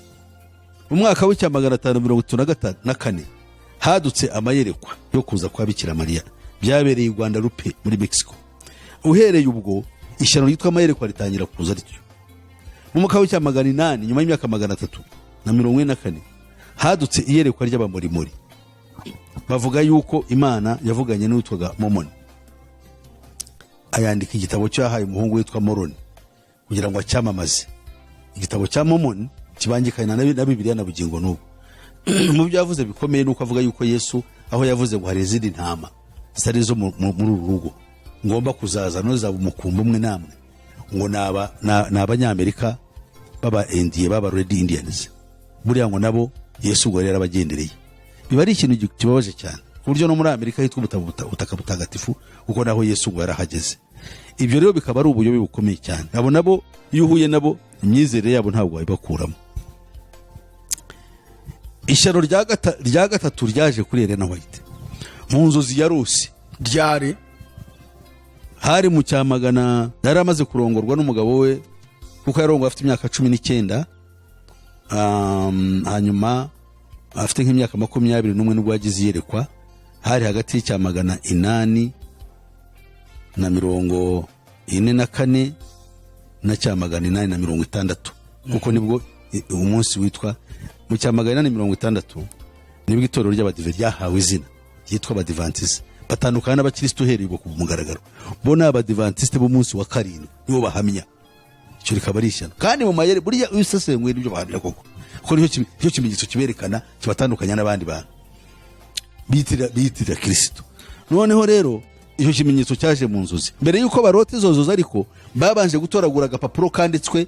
Mu mwaka w'icya 534 hadutse amayerekwa yo kuza kwa Bikira Mariya, byabereye i Guadalupe muri Mexico. Uhereye ubwo ishyano ryitwa amayerekwa ritangira kuza rityo. Mu mwaka w'icya 800, nyuma y'imyaka 344, hadutse iyerekwa ry'abamorimori, bavuga yuko Imana yavuganye n'uwitwaga Momoni, ayandika igitabo cyahaye umuhungu witwa Moroni kugira ngo acyamamaze. Igitabo cya Momoni kibangikanye na Bibiliya na bugingo n'ubu. Mu byo yavuze bikomeye ni uko avuga yuko Yesu aho yavuze ngo hari izindi ntama zitari izo muri uru rugo ngomba kuzaza, zaba umukumbi umwe namwe, ngo ni Abanyamerika baba Indiye, baba Red Indians, buriya ngo nabo Yesu ubwo yari yarabagendereye. Biba ari ikintu kibabaje cyane, ku buryo no muri Amerika hitwa ubutaka butagatifu, kuko naho Yesu ngo yarahageze. Ibyo rero bikaba ari ubuyobe bukomeye cyane. Abo nabo iyo uhuye nabo, imyizerere yabo ntabwo wayibakuramo. Ishyano rya gatatu ryaje kuri Elena White mu nzozi yarose. Ryari? Hari mu cyamagana, yari amaze kurongorwa n'umugabo we, kuko yarongowe afite imyaka 19. Hanyuma afite nk'imyaka 21 nibwo yagize iyerekwa. Hari hagati y'icya 844 na cya 860, kuko nibwo umunsi witwa mu cya 860 nibwo itorero ry'Abadive ryahawe izina ryitwa Abadivantisite, batandukana n'abakirisitu uhereye ubwo ku mugaragaro. Bo ni Abadivantisite b'umunsi wa karindwi, nibo bahamya. Icyo rikaba ari ishyano. Kandi mu mayeri, buriya iyo usesenguye nibyo bahamya koko, kuko nicyo kimenyetso kiberekana, kibatandukanya n'abandi bantu biyitirira Kirisito. Noneho rero icyo kimenyetso cyaje mu nzozi. Mbere y'uko barota izo nzozi ariko, babanje gutoragura agapapuro kanditswe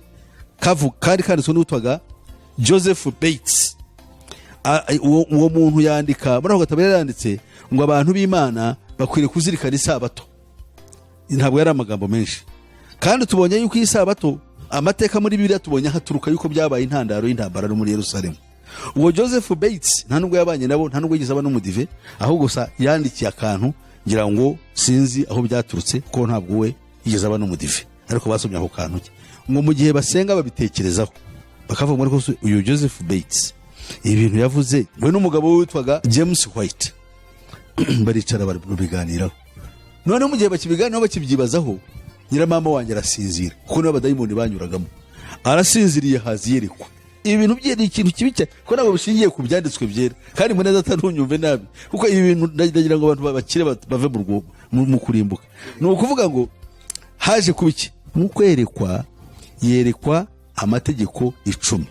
kari kanditswe n'uwitwaga Joseph Bates. Uwo muntu yandika muri ako gatabo, yari yanditse ngo abantu b'Imana bakwiriye kuzirikana isabato. Ntabwo yari amagambo menshi. Kandi tubonye yuko iyi sabato, amateka muri Bibiliya tubonye haturuka yuko byabaye intandaro y'intambara no muri Yerusalemu. Uwo Joseph Bates nta nubwo yabanye nabo, nta nubwo yigeze aba n'umudive, ahubwo gusa yandikiye akantu, ngira ngo sinzi aho byaturutse, kuko ntabwo we yigeze aba n'umudive, ariko basomye ako kantu ke ngo mu gihe basenga babitekerezaho, bakavuga ngo ariko se uyu Joseph Bates ibi bintu yavuze, we n'umugabo we witwaga James White baricara babiganiraho. Noneho mu gihe bakibiganiraho, bakibyibazaho, nyiramama wanjye arasinzira, kuko niwe abadayimoni banyuragamo. Arasinziriye, haza iyerekwa. Ibi bintu bye ni ikintu kibi cyane, kuko ntabwo bishingiye ku byanditswe byera. Kandi mbona ntunyumve nabi, kuko ibi bintu ndagira ngo abantu bakire, bave mu rwobo, mu kurimbuka. Ni ukuvuga ngo haje kuba iki? Mu kwerekwa yerekwa amategeko 10.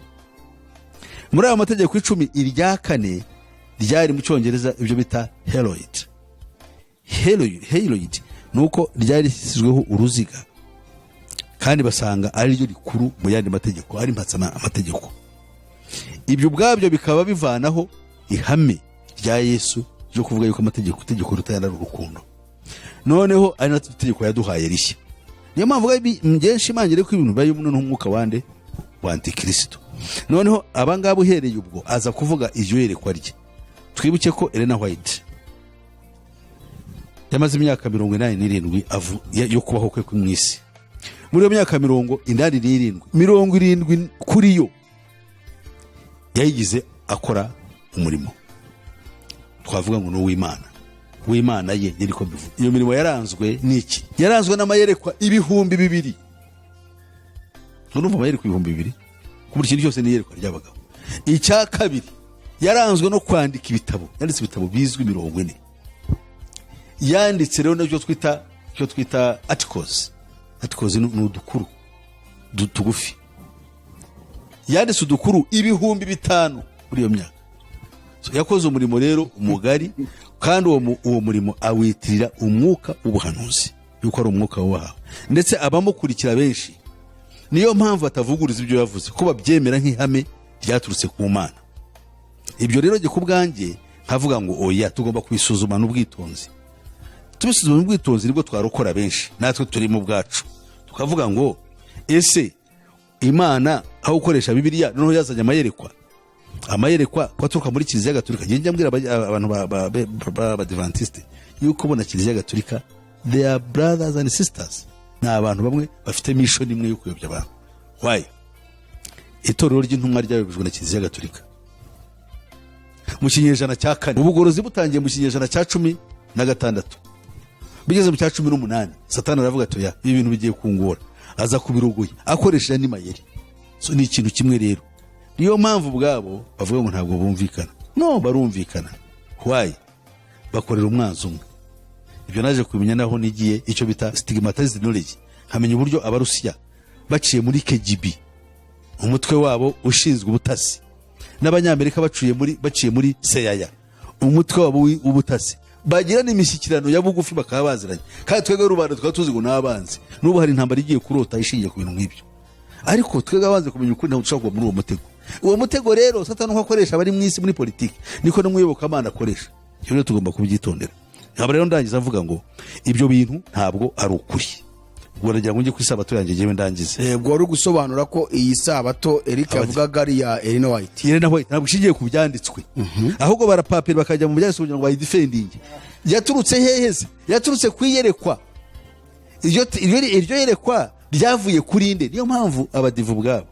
Muri ayo mategeko 10, irya kane ryari mu Cyongereza ibyo bita hallowed. Hallowed ni uko ryari rishyizweho uruziga, kandi basanga ari ryo rikuru mu yandi mategeko, ari mpatse amategeko. Ibyo ubwabyo bikaba bivanaho ihame rya Yesu ryo kuvuga yuko amategeko, itegeko ritayana ari urukundo. Noneho ari natwe itegeko yaduhaye rishya. Niyo mpamvu njye nshimangire ko ibintu bibaye noneho umwuka wande, wa antikristo. Noneho abangaba uhereye ubwo aza kuvuga iryo yerekwa rye. Twibuke ko Elena White yamaze imyaka 87 yo kubaho kwe mu isi. Muri iyo myaka 87, 70 kuri yo yayigize akora umurimo twavuga ngo ni uw'Imana, w'Imana ye nyiri ko mbivuga. Iyo mirimo yaranzwe n'iki? Yaranzwe n'amayerekwa 2000. Urumva, amayerekwa 2000 ku buri kintu cyose ni iyerekwa ry'abagabo. Icya kabiri, yaranzwe no kwandika ibitabo. Yanditse ibitabo bizwi 40. Yanditse rero nabyo twita, icyo twita articles. Articles ni udukuru tugufi. Yanditse udukuru 5000 muri iyo myaka. So, yakoze umurimo rero mugari, kandi uwo murimo awitirira umwuka w'ubuhanuzi, yuko ari umwuka wubahawe, ndetse abamukurikira benshi niyo mpamvu batavuguriza ibyo yavuze, ko babyemera nk'ihame ryaturutse ku Mana. Ibyo rero jye ku bwanjye nkavuga ngo oya, tugomba kubisuzumana ubwitonzi. Tubisuzumana ubwitonzi nibwo twarokora benshi, natwe turi mu bwacu tukavuga ngo ese Imana aho gukoresha Bibiliya noneho yazanye amayerekwa? Amayerekwa ko aturuka muri Kiliziya Gatolika. Njye njya mbwira abantu b'Abadivantisite yuko bona Kiliziya Gatolika, they are brothers and sisters, ni abantu bamwe bafite mission imwe yo kuyobya abantu. Why? Itorero ry'intumwa ryayobejwe na Kiliziya Gatolika mu kinyejana cya kane. Ubugorozi butangiye mu kinyejana cya 16, bigeze mu cya 18, Satani aravuga ati: "Oya, ibi bintu bigiye kungora." Aza kubirogoya akoresheje andi mayeri. So, ni ikintu kimwe rero. Niyo mpamvu ubwabo bavuga ngo ntabwo bumvikana. No, barumvikana. Why? Bakorera umwanzi umwe. Ibyo naje kubimenya naho nigiye icyo bita stigmatized knowledge, nkamenya uburyo Abarusiya baciye muri KGB, umutwe wabo ushinzwe ubutasi, n'Abanyamerika baciye muri CIA, umutwe wabo w'ubutasi, bagira n'imishyikirano ya bugufi, bakaba baziranye. Kandi twebwe rubanda tukaba tuzi ngo ni abanzi. N'ubu hari intambara igiye kurota ishingiye ku bintu nk'ibyo, ariko twebwe abanze kumenya ukuri ntabwo dushobora kuva muri uwo mutego. Uwo mutego rero Satani uko akoresha abari mu isi muri politiki, niko no mu iyobokamana akoresha. Ibyo rero tugomba kubyitondera. Nkaba rero ndangiza mvuga ngo ibyo bintu ntabwo ari ukuri. Ubwo nagira ngo njye ku isabato yanjye, njyewe ndangize. Yego, wari gusobanura ko iyi sabato Eric yavugaga ari iya Elena White. Elena White ntabwo ishingiye ku byanditswe, ahubwo barapapira bakajya mu byanditswe kugira ngo bayidefendinge. Yaturutse hehe se? Yaturutse ku iyerekwa. Iryo yerekwa ryavuye kuri nde? Niyo mpamvu Abadivu ubwabo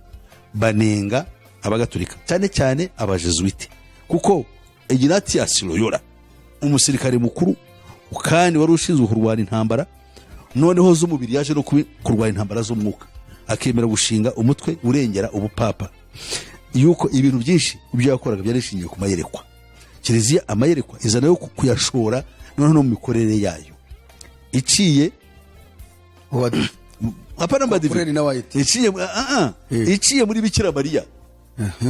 banenga Abagatolika, cyane cyane Abajesuite, kuko Ignatius Loyola, umusirikare mukuru kandi wari ushinzwe kurwana intambara noneho z'umubiri, yaje no kurwana intambara z'umwuka, akemera gushinga umutwe urengera ubupapa, yuko ibintu byinshi ibyo yakoraga byari bishingiye ku mayerekwa. Kiliziya amayerekwa izana yo kuyashora noneho no mu mikorere yayo iciye apana mbadive. Kuri Elena White. Iciye iciye muri Bikira Mariya.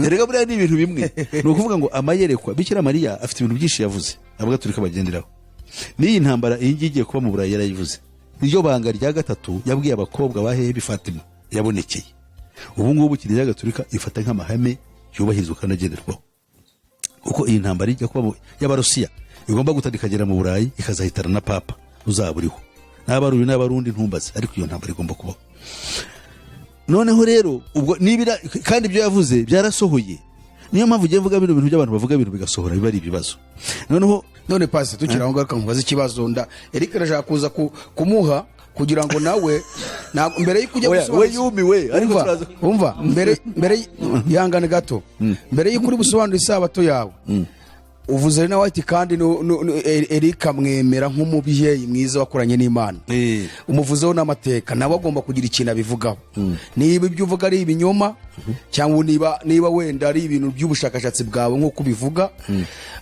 Erega buriya ni ibintu bimwe. Ni ukuvuga ngo amayerekwa, Bikira Mariya afite ibintu byinshi yavuze Abagatolika bagenderaho. N'iyi ntambara iyi ngiyi igiye kuba mu Burayi yarayivuze. Niryo banga rya gatatu yabwiye abakobwa ba hehe Fatima yabonekeye. Ubu ngubu Kiliziya Gatolika ifata nk'amahame yubahirizwa kandi agenderwaho, kuko iyi ntambara ijya kuba y'Abarusiya igomba gutana ikagera mu Burayi, ikazahitana na papa uzaba uriho. N'abarundi n'abarundi ntumbaze, ariko iyo ntambara igomba kubaho. Noneho rero ubwo nibira, kandi ibyo yavuze byarasohoye. Niyo mpamvu ugiye mvuga bino bintu by'abantu bavuga ibintu bigasohora, biba ari ibibazo. Noneho None pasi, tukiri aho ngaho, reka nkubaze ikibazo. Nda Eric arashaka kuza kumuha kugira ngo nawe mbere y'uko ujya Oya, gusobanura we yumiwe, ariko Umva, turaza- umva, mbere, yangane gato, mbere y'uko uri busobanura isabato yawe uvuze Elena White, kandi Eric amwemera nk'umubyeyi mwiza wakoranye n'Imana. Umuvuzeho n'amateka, nawe agomba kugira ikintu abivugaho, niba ibyo uvuga ari ibinyoma cyangwa niba wenda ari ibintu by'ubushakashatsi bwawe nk'uko ubivuga,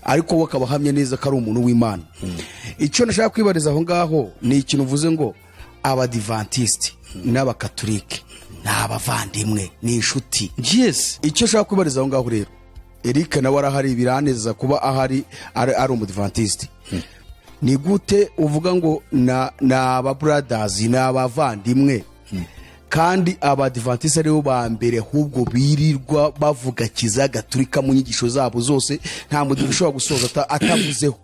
ariko we akaba ahamya neza ko ari umuntu w'Imana. Icyo nashaka kwibariza aho ngaho ni ikintu uvuze ngo Abadivantisiti n'Abakatolike ni abavandimwe, ni inshuti. Yes. Icyo ushaka kwibariza aho ngaho rero, Eric nawe arahari, biraneza kuba ahari, ari Umudivantiste. Ni gute uvuga ngo ni aba brothers, ni abavandimwe, kandi Abadivantisite aribo ba mbere ahubwo birirwa bavuga Kiliziya Gatulika mu nyigisho zabo zose? Nta mudive ushobora gusoza atavuzeho,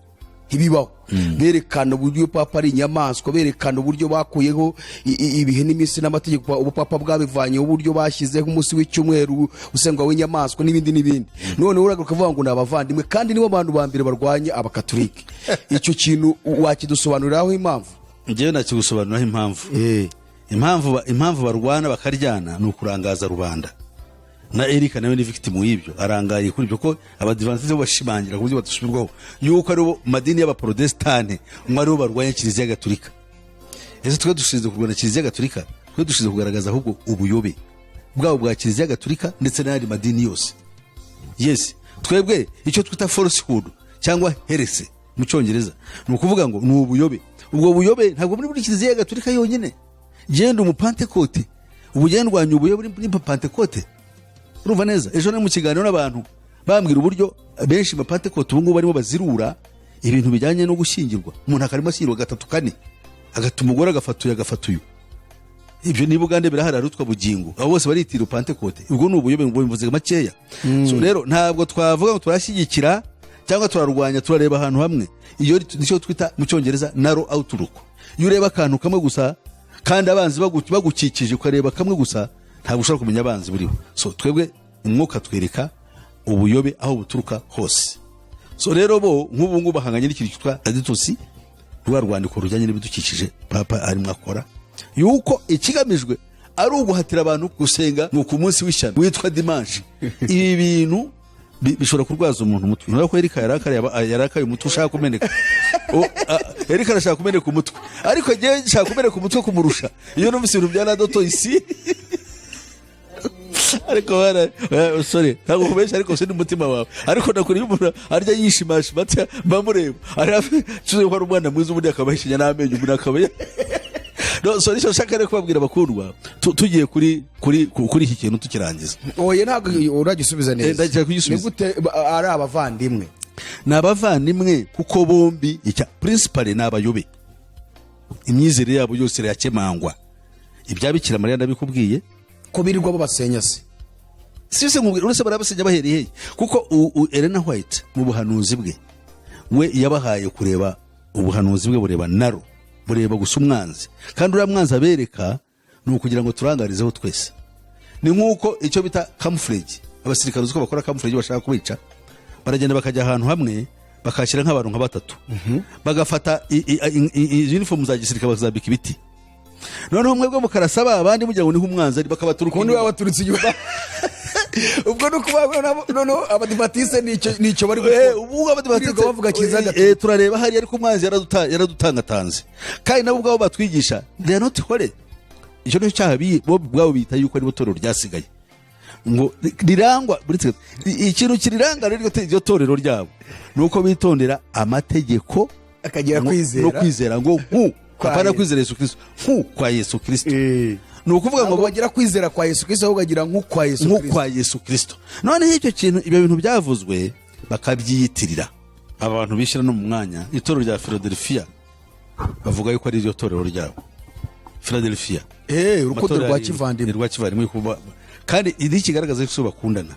ntibibaho. Berekana uburyo papa ari inyamaswa, berekana uburyo bakuyeho ibihe n'iminsi n'amategeko, ubupapa bwabivanyeho, uburyo bashyizeho umunsi w'icyumweru usengwa w'inyamaswa, n'ibindi n'ibindi. Noneho uragaruka ukavuga ngo ni abavandimwe, kandi nibo bantu ba mbere barwanya Abakatolike. Icyo kintu wakidusobanuriraho impamvu? Njyewe nakigusobanuriraho impamvu. Impamvu barwana bakaryana ni ukurangaza rubanda. Na Erika nawe ni victim y'ibyo, arangaye kuri ibyo, ko Abadivantisite bo bashimangira ku buryo badasubirwaho yuko aribo madini y'Abaporotesitanti ngo aribo barwanya Kiliziya Gatulika. Ese twe dushinzwe kurwanya Kiliziya Gatulika? Twe dushinzwe kugaragaza ahubwo ubuyobe bwabo bwa Kiliziya Gatulika ndetse n'ayandi madini yose. Yes, twebwe icyo twita falsehood cyangwa heresy mu Cyongereza ni ukuvuga ngo ni ubuyobe. Ubwo buyobe ntabwo muri Kiliziya Gatulika yonyine. Genda Umupantekote, ubu genda ndwanya ubuyobe muri Pantekote. Urumva neza, ejo nari mu kiganiro n'abantu bambwira uburyo benshi mu Pantekote ubu ngubu barimo bazirura ibintu bijyanye no gushyingirwa. Umuntu akarimo ashyingirwa gatatu, kane, agata umugore, agafata uyu, agafata uyu. Ibyo niba Uganda birahari, arutwa bugingo abo bose baritira Pantekote. Ubwo ni ubuyobe, ngo bivuze makeya. So rero ntabwo twavuga ngo turashyigikira cyangwa turarwanya, turareba ahantu hamwe. Iyo nicyo twita mu Cyongereza narrow outlook. Iyo ureba akantu kamwe gusa kandi abanzi bagukikije, ukareba kamwe gusa, ntabwo ushobora kumenya abanzi buriho. So twebwe umwuka twereka ubuyobe aho buturuka hose. So rero bo nk'ubu ngubu bahanganye n'ikintu cyitwa Laudato Si, rwa rwandiko rujyanye n'ibidukikije papa arimo akora, yuko ikigamijwe ari uguhatira abantu gusenga ngo ku munsi w'ishyano witwa dimanche. Ibi bintu bishobora kurwaza umuntu umutwe. Nurabona ko Erika yarakaye, umutwe ushaka kumeneka. Erika arashaka kumeneka umutwe, ariko njyewe nshaka kumeneka umutwe kumurusha iyo numvise ibintu bya Laudato Si. Ariko bana, sorry, ntabwo kubeshya, ariko si n'umutima wawe, ariko nakora iyo umuntu arya yishimashima atya, mba mureba ari hafi tuzi ko ari umwana mwiza, ubundi akaba yishinya n'amenyo, umuntu akaba no. So nicyo nshaka rero kubabwira, bakundwa, tugiye kuri iki kintu tukirangiza. Oya, ntabwo uragisubiza neza. Ndashaka kugisubiza. Ni gute ari abavandimwe? Ni abavandimwe kuko bombi icya principal ni abayobe. Imyizerere yabo yose irakemangwa. Ibya Bikira Mariya ndabikubwiye. Ko birirwa babasenya se? Si se nkubwira, uretse barabasenya bahereye hehe? Kuko Elena White mu buhanuzi bwe, we yabahaye kureba ubuhanuzi bwe bureba narrow, bureba gusa umwanzi, kandi uriya mwanzi abereka ni ukugira ngo turangarizeho twese. Ni nk'uko icyo bita camouflage, abasirikare uzi ko bakora camouflage, bashaka kubica, baragenda bakajya ahantu hamwe, bakashyira nk'abantu nka batatu, bagafata uniform za gisirikare, bakazambika ibiti, noneho mwebwe mukarasa ba abandi mugira ngo niho umwanzi ari, bakabaturuka Kundi inyuma. Babaturutse inyuma. Ubwo ni ukuvuga noneho Abadivatiste nicyo bari gukora. Ubu Abadivatiste Birirwa bavuga Kiliziya Gatolika. Turareba hariya, ariko umwanzi yaradutangatanze, kandi nabo ubwabo batwigisha they are not holy. Icyo nicyo cyaha bo ubwabo bita yuko aribo torero ryasigaye ngo rirangwa buretse ikintu kiriranga rero iryo torero ryabo ni uko bitondera amategeko Akagira kwizera. No kwizera ngo nku Kwa apana Yesu. Kwizera Yesu Kristo, nku kwa Yesu Kristo. Ni ukuvuga ngo Ntabwo bagira kwizera kwa Yesu Kristo, ahubwo bagira nk'ukwa Yesu Kristo. Nk'ukwa Yesu Kristo. Noneho icyo kintu, ibyo bintu byavuzwe bakabyiyitirira, aba bantu bishyira no mu mwanya itorero rya Philadelphia, bavuga yuko ari iryo torero ryabo, Philadelphia. Urukundo Amatorero rwa arindwi. kivandimwe. Ni rwa kivandimwe kandi iri kigaragaza yuko bakundana,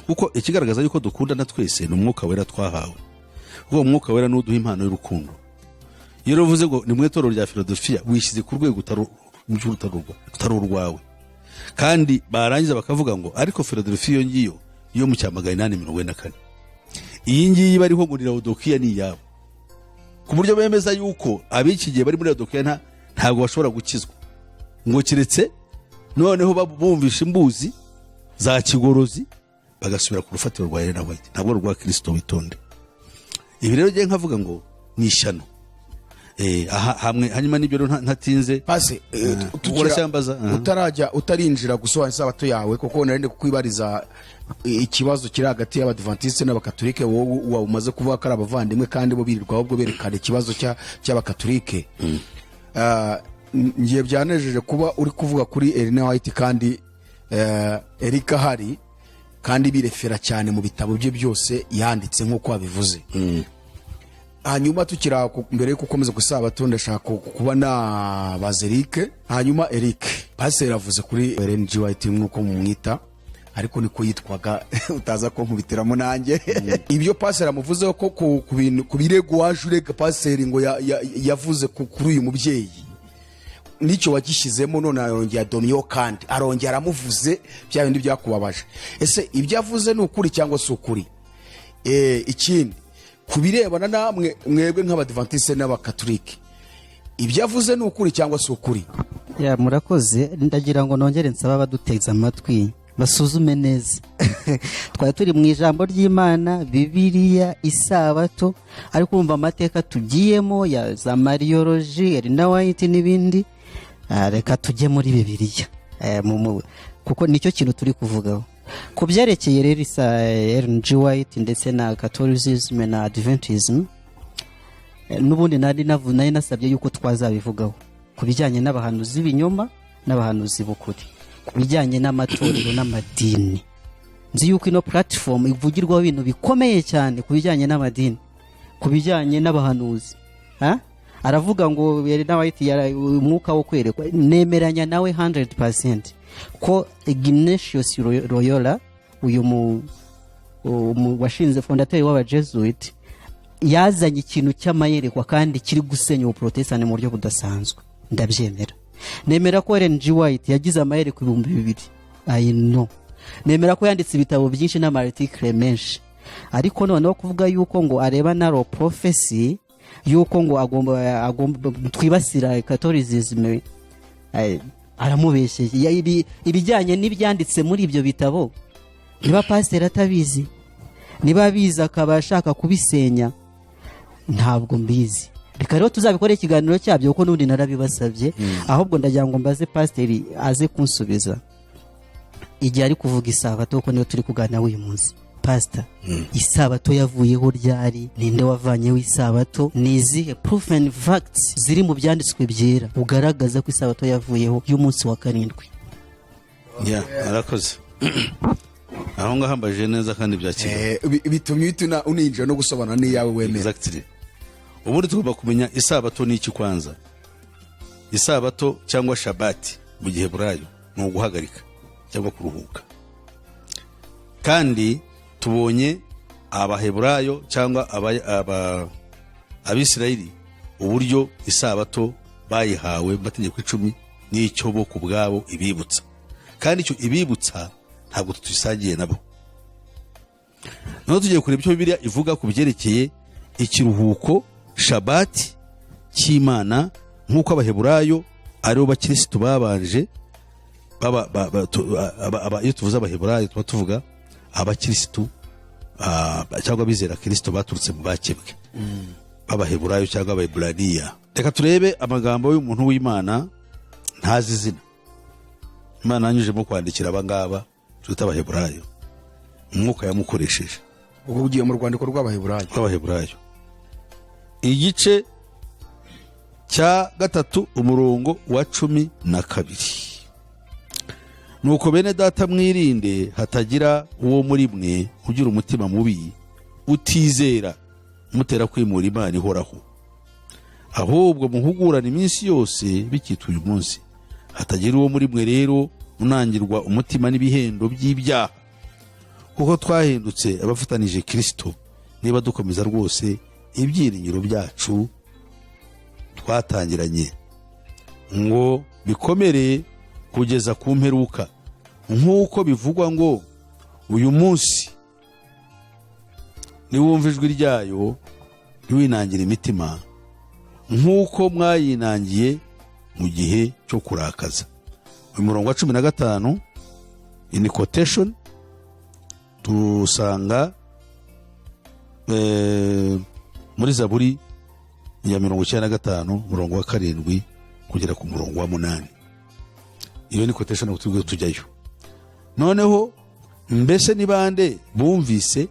kuko ikigaragaza yuko dukundana twese ni Umwuka Wera twahawe, kuko Umwuka Wera ni uduha impano y'urukundo. Iyo rero uvuze ngo ni mu itorero rya Filadelfiya, wishyize ku rwego utari urwawe. Kandi barangiza bakavuga ngo ariko Filadelfiya iyo ngiyo yo mu cya 844, iyi ngiyi bariho ngo ni Laodikiya, ni iyabo, ku buryo bemeza yuko ab'iki gihe bari muri Laodikiya ntabwo bashobora gukizwa, ngo keretse noneho bumvisha imbuzi za kigorozi, bagasubira ku rufatiro rwa Elena White, ntabwo ari urwa Kirisito. Witonde. Ibi rero ngiye nkavuga ngo ni ishyano. Aha hamwe hanyuma n'ibyo rero ntatinze. Pase Uracyambaza? Aha. Utarajya, utarinjira gusobanura isabato yawe, kuko nari ndi kukwibariza ikibazo kiri hagati y'Abadivantisite n'Abakatolike. Wowe umaze kuvuga ko ari abavandimwe, kandi bo birirwa ahubwo berekana ikibazo cy'Abakatolike. Ngiye byanejeje kuba uri kuvuga kuri Elena White, kandi Erika ahari, kandi birefera cyane mu bitabo bye byose yanditse nk'uko wabivuze. Hanyuma tukiri aho, mbere yuko ukomeza ku isabato, ndashaka kuba nabaza Eric. Hanyuma Eric, pasiteri avuze kuri Ellen G White nk'uko mumwita, ariko niko yitwaga, utaza ko nkubitiramo nanjye. Ibyo pasiteri amuvuzeho ko ku bintu, ku birego waje urega pasiteri ngo yavuze kuri uyu mubyeyi, nicyo wagishyizemo, none arongera adomyeho kandi arongera aramuvuze bya bindi byakubabaje. Ese ibyo avuze ni ukuri cyangwa si ukuri? Ikindi ku birebana namwe mwebwe nk'Abadivantisite n'Abakatolike, ibyo avuze ni ukuri cyangwa si ukuri? Ya, murakoze. Ndagira ngo nongere nsaba abaduteze amatwi basuzume neza. Twari turi mu ijambo ry'Imana, Bibiliya, isabato, ariko urumva amateka tugiyemo ya za Mariology, Elena White n'ibindi. Reka tujye muri Bibiliya, kuko nicyo kintu turi kuvugaho. Ku byerekeye rero isa Ellen G White ndetse na Catholicism na Adventism, n'ubundi nari nasabye yuko twazabivugaho ku bijyanye n'abahanuzi b'ibinyoma n'abahanuzi b'ukuri, ku bijyanye n'amatorero n'amadini. Nzi yuko ino platform ivugirwaho ibintu bikomeye cyane ku bijyanye n'amadini, ku bijyanye n'abahanuzi. Ha? Aravuga ngo Elena White umwuka wo kwerekwa. Nemeranya nawe 100% ko Ignatius Loyola, uyu mu washinze, fondateur w'Abajesuit, yazanye ikintu cy'amayerekwa kandi kiri gusenya ubuprotestani mu buryo budasanzwe. Ndabyemera. Nemera ko Ellen G White yagize amayerekwa 2000. I know. Nemera ko yanditse ibitabo byinshi n'ama articles menshi, ariko noneho kuvuga yuko ngo areba narrow prophecy, yuko ngo agomba twibasira Catholicism, aramubeshyeye. Ibijyanye n'ibyanditse muri ibyo bitabo, niba pasiteri atabizi, niba abizi akaba ashaka kubisenya, ntabwo mbizi. Reka rero tuzabikore ikiganiro cyabyo, kuko n'ubundi narabibasabye. Ahubwo ndagira ngo mbaze pasiteri aze kunsubiza igihe ari kuvuga isabato, kuko niyo turi kuganira uyu munsi. Pasita, isabato yavuyeho ryari? Ninde wavanyeho isabato? Ni izihe proof and facts ziri mu byanditswe byera ugaragaza ko isabato yavuyeho y'umunsi wa karindwi? Ya, arakoze. Aho ngaho ambajije neza kandi byakira. Bitumye uhita uninjira no gusobanura n'iyawe wemera. Exactly. Ubundi tugomba kumenya isabato ni iki kwanza. Isabato cyangwa shabati mu Giheburayo ni uguhagarika cyangwa kuruhuka. Kandi tubonye Abaheburayo cyangwa Abisirayeli uburyo isabato bayihawe mu mategeko 10, n'icyo bo ku bwabo ibibutsa, kandi icyo ibibutsa ntabwo tugisangiye nabo. Noneho tugiye kureba icyo Bibiliya ivuga ku byerekeye ikiruhuko, shabati cy'Imana, nk'uko Abaheburayo aribo bakirisitu babanje iyo tuvuze Abaheburayo tuba tuvuga abakirisitu, cyangwa abizera Kirisito baturutse mu bakebwe b'Abaheburayo cyangwa Abaheburaniya. Reka turebe amagambo y'umuntu w'Imana ntazi izina, Imana yanyujemo kwandikira abangaba twita Abaheburayo, umwuka yamukoresheje. Ubwo ugiye mu rwandiko rw'Abaheburayo. Rw'Abaheburayo, igice cya 3, umurongo wa 12: "Nuko bene data, mwirinde hatagira uwo muri mwe ugira umutima mubi utizera, mutera kwimura Imana ihoraho. Ahubwo muhugurane iminsi yose bikitwa uyu munsi, hatagira uwo muri mwe rero unangirwa umutima n'ibihendo by'ibyaha. Kuko twahindutse abafatanije Kirisito, niba dukomeza rwose ibyiringiro byacu." Twatangiranye ngo bikomere kugeza ku mperuka, nk'uko bivugwa ngo: "Uyu munsi niwumva ijwi ryayo, ntiwinangire imitima nk'uko mwayinangiye mu gihe cyo kurakaza." Uyu murongo wa 15 in quotation tusanga muri Zaburi ya 95, umurongo wa 7 kugera ku murongo wa 8. Iyo ni quotation, tubwo tujyayo noneho. Mbese ni bande bumvise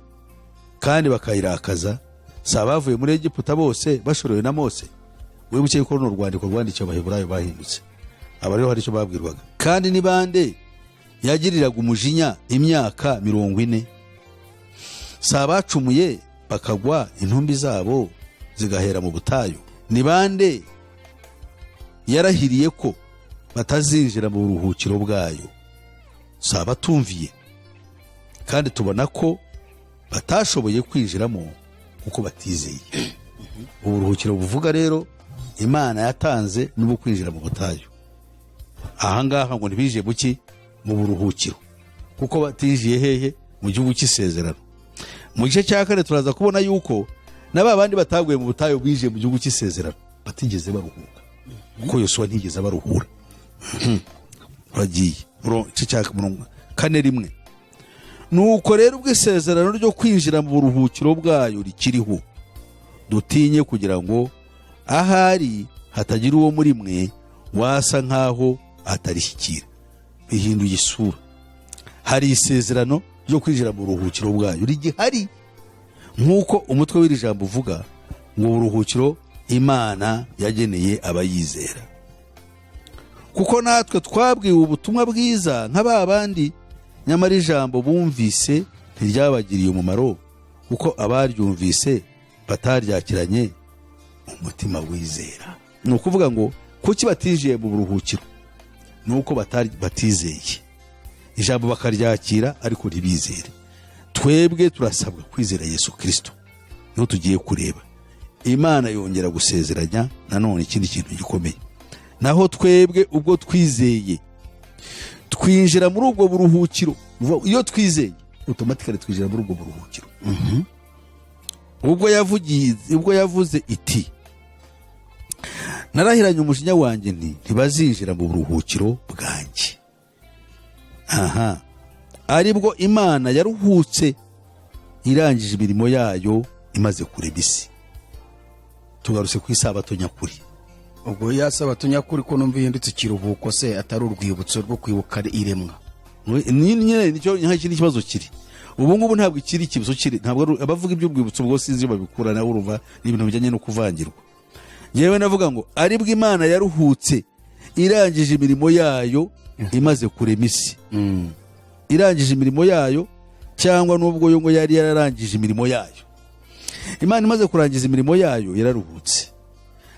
kandi bakayirakaza? Si abavuye muri Egiputa bose bashorewe na Mose? Wibuke yuko runo rwandiko rwandikiwe Abaheburayo bahindutse. Aba rero hari icyo babwirwaga. Kandi ni bande yagiriraga umujinya imyaka 40? Si abacumuye bakagwa, intumbi zabo zigahera mu butayu? Ni bande yarahiriye ko batazinjira mu buruhukiro bwayo? Si abatumviye? Kandi tubona ko batashoboye kwinjiramo kuko batizeye. Uburuhukiro buvuga rero Imana yatanze n'ubwo kwinjira mu butayu. Ahangaha ngo ntibinjiye buki mu buruhukiro kuko batinjiye hehe? Mu gihugu cy'isezerano. Mu gice cya kane turaza kubona yuko na ba bandi bataguye mu butayu binjiye mu gihugu cy'isezerano batigeze baruhuka, kuko Yosuwa ntiyigeze abaruhura. Turagiye igice cya 4:1. Nuko rero ubwo isezerano ryo kwinjira mu buruhukiro bwayo rikiriho, dutinye kugira ngo ahari hatagira uwo muri mwe wasa nk'aho atarishyikira. Bihinduye isura. Hari isezerano ryo kwinjira mu buruhukiro bwayo rigihari, nk'uko umutwe w'iri jambo uvuga ngo uburuhukiro Imana yageneye abayizera. Kuko natwe twabwiwe ubutumwa bwiza nka ba bandi, nyamara ijambo bumvise ntiryabagiriye umumaro, kuko abaryumvise bataryakiranye umutima wizera. Ni ukuvuga ngo kuki batinjiye mu buruhukiro? Ni uko batizeye ijambo, bakaryakira ariko ntibizere. Twebwe turasabwa kwizera Yesu Kirisito, niho tugiye kureba. Imana yongera gusezeranya nanone ikindi kintu gikomeye: naho twebwe ubwo twizeye twinjira muri ubwo buruhukiro. Iyo twizeye, automatically twinjira muri ubwo buruhukiro. Ubwo yavuze iti: "Narahiranye umujinya wanjye nti: 'Ntibazinjira mu buruhukiro bwanjye.'" Aha aribwo Imana yaruhutse irangije imirimo yayo imaze kurema isi. Tugarutse ku isabato nyakuri. Ubwo ya sabato nyakuri ko numva ihindutse ikiruhuko se, atari urwibutso rwo kwibuka iremwa? Ni nyine nicyo iki ikibazo kiri ubu ngubu. Ntabwo ikiri ikibazo kiri, ntabwo abavuga iby'urwibutso ubwo sinzi iyo babikura nawe. Urumva ni ibintu bijyanye no kuvangirwa. Yewe, navuga ngo aribwo Imana yaruhutse irangije imirimo yayo imaze kurema isi. Irangije imirimo yayo, cyangwa n'ubwo yo ngo yari yararangije imirimo yayo. Imana imaze kurangiza imirimo yayo yararuhutse.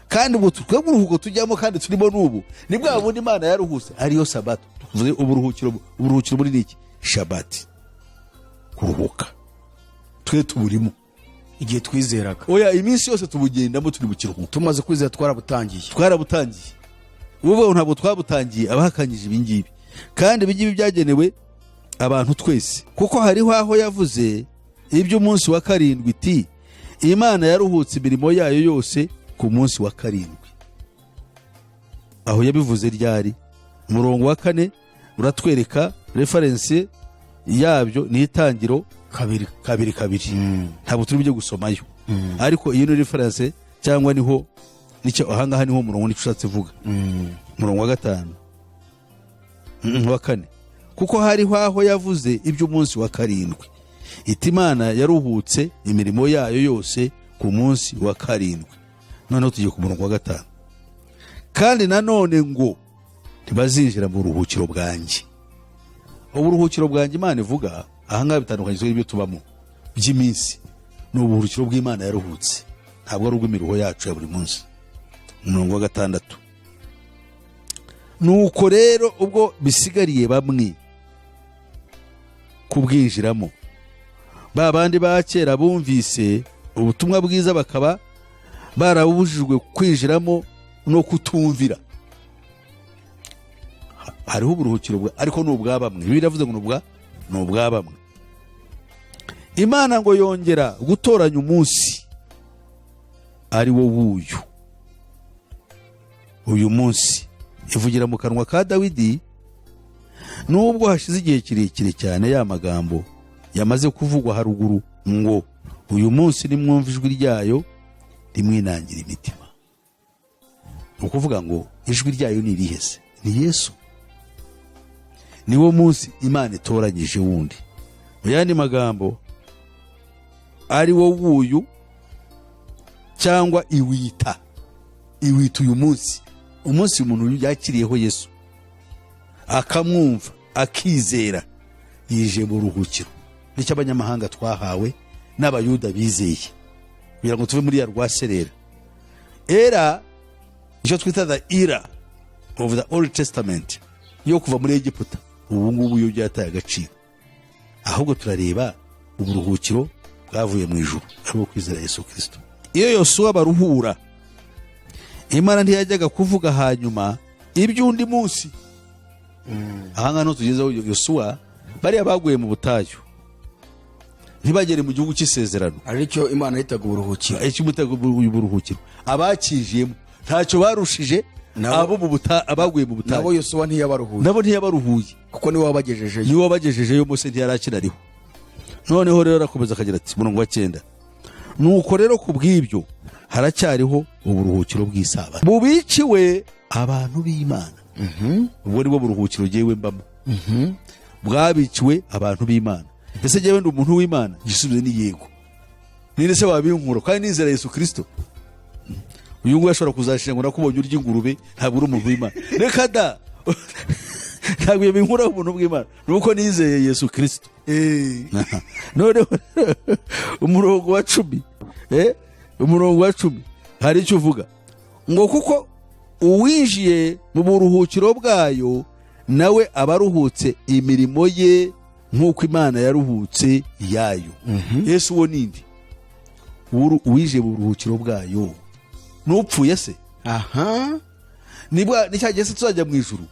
Kandi ubu twebwe uruhuko tujyamo kandi turimo n'ubu ni bwa bundi Imana yaruhutse, ariyo sabato. Tuvuze uburuhukiro. Uburuhukiro muri ni iki? Shabati, kuruhuka. Twe tuburimo igihe twizeraga. Oya, iminsi yose tubugendamo, turi mu kiruhuko. Tumaze kwizera twarabutangiye. Twarabutangiye. Ubu ntabwo twabutangiye, abahakanyije ibingibi. Kandi ibingibi byagenewe abantu twese, kuko hariho aho yavuze iby'umunsi wa karindwi iti: "Imana yaruhutse imirimo yayo yose ku munsi wa karindwi." Aho yabivuze ryari? Umurongo wa 4 uratwereka reference yabyo, ni Itangiro 2. 2:2. Ntabwo turi bujye gusomayo, ariko iyo ni reference cyangwa niho nicyo ahangaha niho umurongo nicyo ushatse vuga. Umurongo wa 5, wa 4: kuko hariho aho yavuze iby'umunsi wa karindwi iti: "Imana yaruhutse imirimo yayo yose ku munsi wa karindwi." Noneho tugiye ku murongo wa 5: kandi nanone ngo: "Ntibazinjira mu buruhukiro bwanjye." Uburuhukiro bwanjye Imana ivuga ahangaha bitandukanyijwe n'ibyo tubamo by'iminsi. Ni uburuhukiro bw'Imana yaruhutse, ntabwo ari ubw'imiruho yacu ya buri munsi. Umurongo wa 6: nuko rero ubwo bisigariye bamwe kubwinjiramo, ba bandi ba kera bumvise ubutumwa bwiza bakaba barabujijwe kwinjiramo. No kutumvira. Hariho uburuhukiro ariko ni ubwa bamwe. Bibiliya iravuze ngo ni ubwa bamwe. Imana ngo yongera gutoranya umunsi, ari wo wuyu uyu munsi, ivugira mu kanwa ka Dawidi, nubwo hashize igihe kirekire cyane ya magambo yamaze kuvugwa haruguru ngo: "Uyu munsi nimwumva ijwi ryayo, ntimwinangire imitima." Ni ukuvuga ngo ijwi ryayo ni irihe se? Ni Yesu. Niwo munsi Imana itoranyije wundi. Mu yandi magambo, ari wo wuyu, cyangwa iwita uyu munsi, umunsi umuntu yakiriyeho Yesu, akamwumva, akizera, yije mu ruhukiro. Nicyo abanyamahanga twahawe n'Abayuda bizeye, kugira ngo tuve muri ya rwaserera era, icyo twita the era of the Old Testament, yo kuva muri Egiputa. Ubu ngubu yo byataye agaciro, ahubwo turareba uburuhukiro bwavuye mu ijuru, ari kwizera Yesu Kirisito. Iyo Yosuwa baruhura, Imana ntiyajyaga kuvuga hanyuma iby'undi munsi. Aha ngaha niho tugezeho. Yosuwa, bariya baguye mu butayu ntibagere mu gihugu cy'isezerano. Aricyo Imana yitaga uburuhukiro. Icy'umutego, uburuhukiro, abakinjiyemo ntacyo barushije abo mu abaguye mu butayu. Nabo Yosuwa ntiyabaruhuye. Nabo ntiyabaruhuye. Kuko niwe wabagejejeyo. Niwe wabagejejeyo, Mose ntiyari akinariho. Noneho rero arakomeza akagira ati, umurongo wa 9: "Nuko rero ku bw'ibyo haracyariho uburuhukiro bw'isabato bubiciwe abantu b'Imana." Ubwo ni bwo buruhukiro jyewe mbamo, bwabiciwe abantu b'Imana. Ese jyewe ndi umuntu w'Imana? Igisubizo ni yego. Ninde se wabinkura kandi nizera Yesu Kirisito? Uyu nguyu ashobora kuzashira ngo nakubonye urya ingurube, ntabwo uri umuntu w'Imana. Reka da, ntabwo ibyo binkuraho ubuntu bw'Imana, ni uko nizeye Yesu Kirisito. Noneho umurongo wa 10, hari icyo uvuga ngo: "Kuko uwinjiye mu buruhukiro bwayo nawe aba aruhutse imirimo ye nk'uko Imana yaruhutse iyayo." Yesu uwo nindi uwinjiye mu buruhukiro bwayo n'upfuye se? Nibwa ni cya gihe se tuzajya mu ijuru?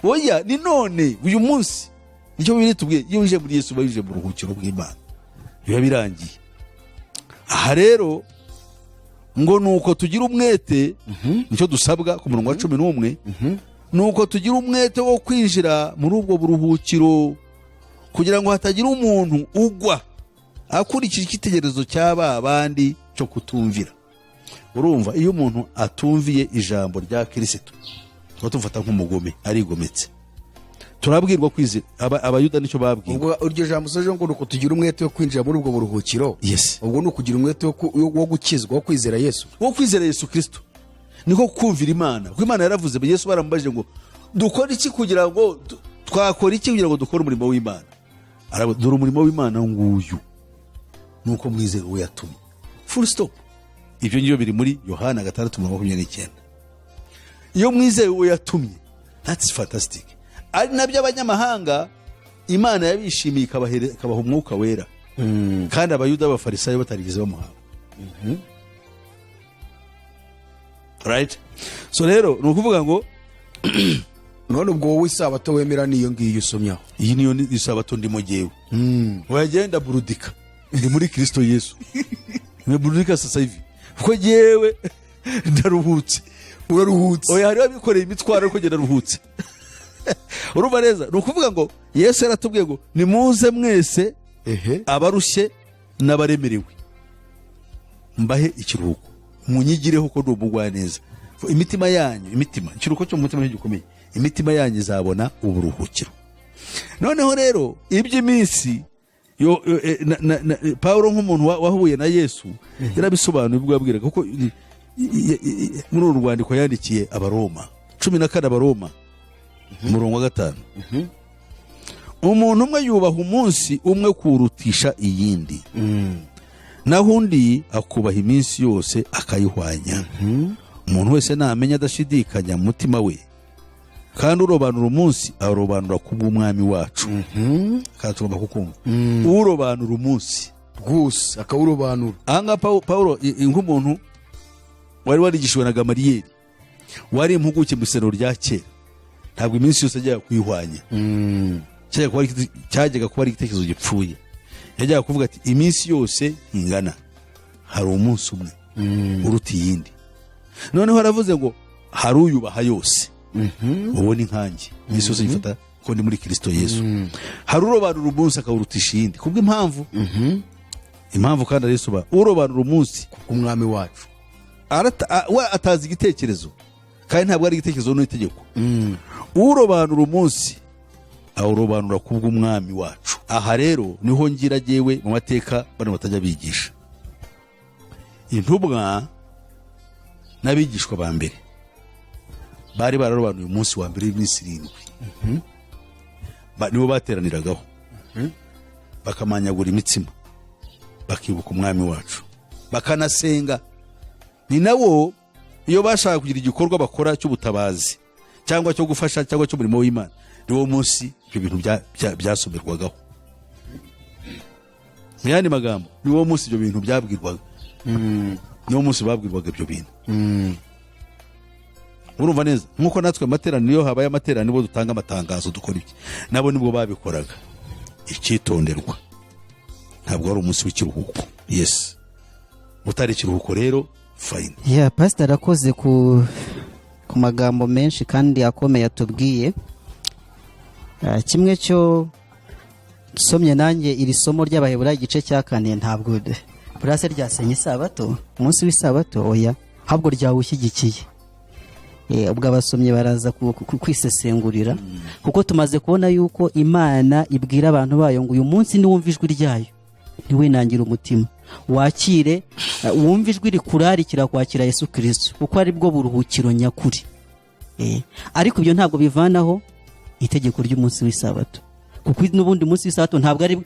Oya, ni none, uyu munsi. Nicyo Bibiliya itubwiye: iyo winjiye muri Yesu uba winjiye mu buruhukiro bw'Imana, biba birangiye. Aha rero ngo nuko tugira umwete, nicyo dusabwa ku murongo wa 11: "Nuko tugira umwete wo kwinjira muri ubwo buruhukiro, kugira ngo hatagira umuntu ugwa akurikije icyitegererezo cya ba bandi cyo kutumvira." Urumva, iyo umuntu atumviye ijambo rya Kirisito tuba tumufata nk'umugome, arigometse. Turabwirwa kwizera. Abayuda nicyo babwiwe. Ubwo iryo jambo usoje ngo ni uko tugira umwete wo kwinjira muri ubwo buruhukiro. Yes. Ubwo ni ukugira umwete wo gukizwa, wo kwizera Yesu. Wo kwizera Yesu Kirisito, niko kumvira Imana, kuko Imana yaravuze. Yesu baramubajije ngo dukore iki kugira ngo twakora iki kugira ngo dukore umurimo w'Imana? Aravuga: "Dore umurimo w'Imana nguyu, nuko mwizera uwo yatumye." Full stop. Ibyo ngibyo biri muri Yohana 6:29. Iyo mwizeye uwo yatumye, that's fantastic. Ari nabyo abanyamahanga Imana yabishimiye, ikabaha Umwuka Wera, kandi Abayuda b'Abafarisayo batarigeze bamuhabwa. Right? So rero ni ukuvuga ngo None ubwo wowe isabato wemera niyo ngiyo usomyaho? Iyi niyo ni isabato ndimo jyewe. Wagenda burudika, ndi muri Kristo Yesu, nimeburudika sasa hivi, kuko jyewe ndaruhutse. Uraruhutse. Oya, hariho abikoreye imitwaro, ariko njye ndaruhutse. Urumva neza, ni ukuvuga ngo Yesu yaratubwiye ngo nimuze mwese abarushye n'abaremerewe, mbahe ikiruhuko, munyigireho ko ndi umugwaneza. Imitima yanyu, imitima, ikiruhuko cyo mu mutima nicyo gikomeye, imitima yanyu izabona uburuhukiro. Noneho rero iby'iminsi Pawulo nk'umuntu wahuye na Yesu yarabisobanuye ubwo yabwiraga, kuko muri uru rwandiko yandikiye Abaroma 14, Abaroma umurongo wa 5: "Umuntu umwe yubaha umunsi umwe kuwurutisha iyindi, naho undi akubaha iminsi yose akayihwanya. Umuntu wese namenya adashidikanya mu mutima we. Kandi urobanura umunsi arobanura kubw'Umwami wacu." Kandi tugomba kukumva, urobanura umunsi Rwose akawurobanura. Ahangaha Pawulo nk'umuntu wari warigishijwe na Gamariyeri. Wari impuguke mu isezerano rya kera, ntabwo iminsi yose yajyaga kuyihwanya. Cyajyaga kuba ari igitekerezo gipfuye. Yajyaga kuvuga ati: "Iminsi yose ingana, hari umunsi umwe uruta iyindi." Noneho aravuze ngo hari uyubaha yose, uwo ni nkanjye, iminsi yose nyifata ko ndi muri Kirisito Yesu. Hari urobanura umunsi akawurutisha iyindi kubw'impamvu, impamvu kandi arisobanura: urobanura umunsi umwami wacu. We atazi igitekerezo, kandi ntabwo ari igitekerezo n'itegeko. Urobanura umunsi awurobanura kubw'umwami wacu. Aha rero niho ngira jyewe mu mateka bano batajya bigisha. Intumwa n'abigishwa ba mbere bari bararobanuye umunsi wa mbere w'iminsi 7. Nibo bateraniragaho, bakamanyagura imitsima, bakibuka umwami wacu, bakanasenga. Ni nabo iyo bashaka kugira igikorwa bakora cy'ubutabazi cyangwa cyo gufasha cyangwa cy'umurimo w'Imana, niwo munsi ibyo bintu byasomerwagaho. Mu yandi magambo, niwo munsi ibyo bintu byabwirwaga, niwo munsi babwirwaga ibyo bintu. Urumva neza, nk'uko natwe amateraniro, iyo habaye amateraniro nibo dutanga amatangazo, dukora iki, nabo nibwo babikoraga. Icyitonderwa, ntabwo wari umunsi w'ikiruhuko. Yes, utari ikiruhuko rero, fine. Ya pastor arakoze ku magambo menshi kandi akomeye atubwiye. Kimwe cyo nsomye nanjye iri somo ry'Abaheburayo igice cya 4, ntabwo burase ryasenye isabato, umunsi w'isabato, oya, ahubwo ryawushyigikiye. Ubwo abasomyi baraza kwisesengurira, kuko tumaze kubona yuko Imana ibwira abantu bayo ngo uyu munsi niwumva ijwi ryayo ntiwinangire umutima, wakire, wumve ijwi rikurarikira kwakira Yesu Kirisito, kuko ari bwo buruhukiro nyakuri. Ariko ibyo ntabwo bivanaho itegeko ry'umunsi w'isabato, kuko n'ubundi munsi w'isabato ntabwo ari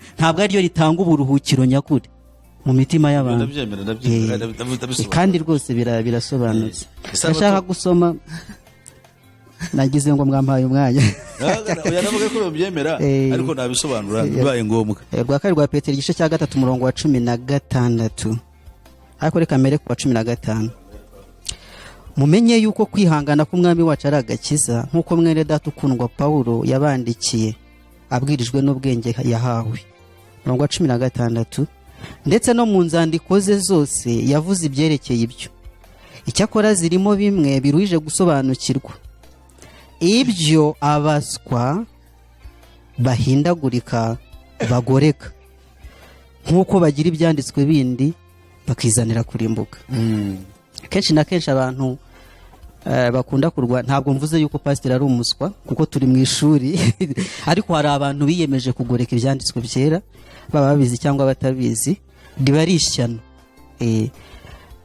ryo ritanga uburuhukiro nyakuri mu mitima y'abantu. Ndabyemera, ndabyemera, ndabisobanura. Kandi rwose birasobanutse. Isabato- Ndashaka gusoma, nagize ngo mwampaye umwanya. Oya, navuga ko babyemera, ariko nabisobanura bibaye ngombwa. Rwa kabiri rwa Petero igice cya 3, umurongo wa 16, ariko reka mbere ku wa 15: "Mumenye yuko kwihangana k'umwami wacu ari agakiza, nk'uko mwene data ukundwa Pawulo yabandikiye abwirijwe n'ubwenge yahawe." Umurongo wa 16: "Ndetse no mu nzandiko ze zose yavuze ibyerekeye ibyo. Icyakora zirimo bimwe biruhije gusobanukirwa, ibyo abaswa bahindagurika bagoreka, nk'uko bagira ibyanditswe bindi, bakizanira kurimbuka." Kenshi na kenshi abantu bakunda kurwa. Ntabwo mvuze yuko pasiteri ari umuswa, kuko turi mu ishuri, ariko hari abantu biyemeje kugoreka ibyanditswe byera, baba babizi cyangwa batabizi, riba ari ishyano.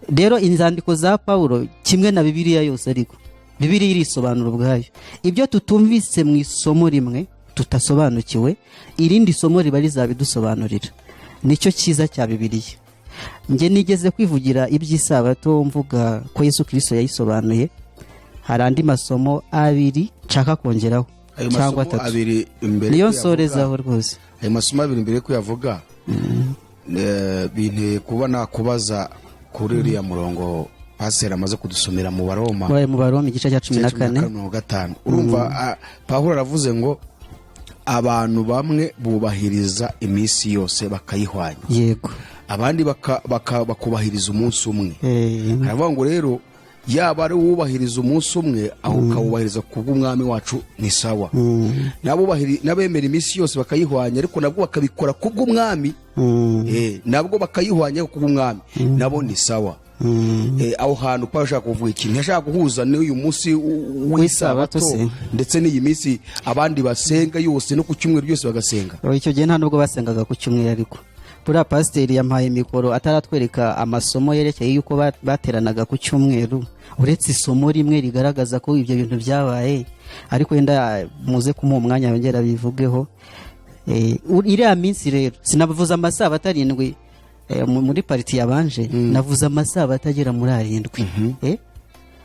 Rero inzandiko za Pawulo kimwe na Bibiliya yose, ariko Bibiliya irisobanura ubwayo. Ibyo tutumvise mu isomo rimwe, tutasobanukiwe, irindi somo riba rizabidusobanurira. Nicyo cyiza cya Bibiliya. Njye nigeze kwivugira iby'isabato, mvuga ko Yesu Kirisito yayisobanuye. Hari andi masomo abiri nshaka kongeraho Ayo cyangwa masomo atatu. abiri imbere Niyo ko yavuga- nsorezaho rwose. Ayo masomo abiri mbere ko yavuga, binteye kuba nakubaza kuri uriya murongo pasiteri amaze kudusomera mu Baroma. Muri mu Baroma igice cya 14. 15. Urumva, Pawulo aravuze ngo abantu bamwe bubahiriza iminsi yose bakayihwanya, abandi bakubahiriza umunsi umwe. Aravuga ngo rero yaba ari uwubahiriza umunsi umwe, aho ukawubahiriza ku bw'umwami wacu ni sawa. N'abemera iminsi yose bakayihwanya, ariko nabwo bakabikora ku bw'umwami, nabwo bakayihwanya ku bw'umwami, nabo ni sawa. Aho hantu Pawulo ashaka kuvuga ikintu, ntashaka guhuza n'uyu munsi w'isabato w'isabato se. ndetse n'iyi minsi abandi basenga yose, no ku cyumweru byose bagasenga. Oh, icyo gihe nta nubwo basengaga ku cyumweru. Ariko buriya pasiteri yampaye mikoro ataratwereka amasomo yerekeye yuko bateranaga ku cyumweru, uretse isomo rimwe rigaragaza ko ibyo bintu byabaye. Ariko wenda muze kumuha umwanya yongera bivugeho. Iriya minsi rero, sinavuze amasabato 7 muri partie yabanje, navuze amasabato agera muri 7.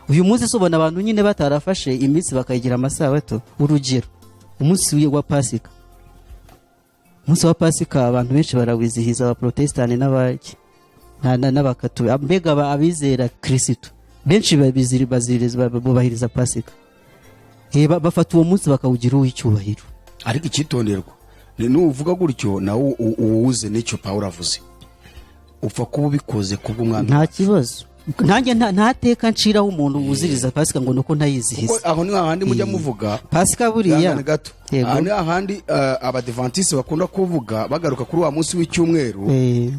Uyu munsi se ubona abantu nyine batarafashe iminsi bakayigira amasabato? Urugero, umunsi wa Pasika. Umunsi wa Pasika abantu benshi barawizihiza, abaprotestani n'abaki n'abakatolika, mbega abizera Kirisitu. Benshi bubahiriza Pasika. Bafata uwo munsi bakawugira uw'icyubahiro. Ariko icyitonderwa ni nuvuga gutyo nawe uwuze n'icyo Pawulo avuze, upfa kuba ubikoze kubw'Umwami. Nta kibazo, nanjye nta teka nciraho umuntu wuziriza Pasika ngo nuko ntayizihiza. Kuko aho ni hahandi mujya muvuga. Pasika buriya Ihangane gato. Yego. Aha ni hahandi Abadivantisi bakunda kuvuga, bagaruka kuri wa munsi w'icyumweru,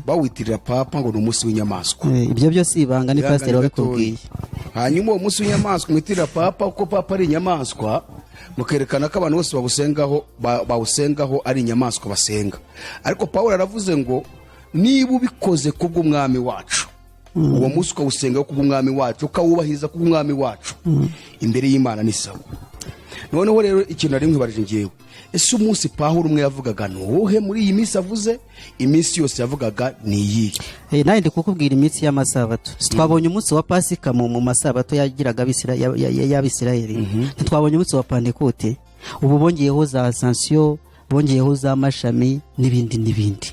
bawitirira papa ngo ni umunsi w'inyamaswa. Ibyo byose ibanga ni Ihangane pasiteri wabikubwiye. gatoya. Hanyuma uwo munsi w'inyamaswa mwitirira papa, kuko papa ari inyamaswa, mukerekana ko abantu bose bawusengaho bawusengaho ari inyamaswa basenga. Ariko Pawulo aravuze ngo niba ubikoze kubw'Umwami wacu, uwo munsi ukawusengaho kubw'Umwami wacu, ukawubahiriza kubw'Umwami wacu, imbere y'Imana ni sawa. Noneho rero ikintu nari nkwibarije ngewe: ese umunsi Pawulo umwe yavugaga ni uwuhe muri iyi minsi avuze? Iminsi yose yavugaga ni iyihe? Nanjye ndi kukubwira iminsi y'amasabato. Si twabonye umunsi wa Pasika mu masabato yagiraga y'Abisirayeli? Ntitwabonye umunsi wa Pantekote? Ubu bongeyeho za Asansiyo, bongeyeho za Mashami n'ibindi n'ibindi.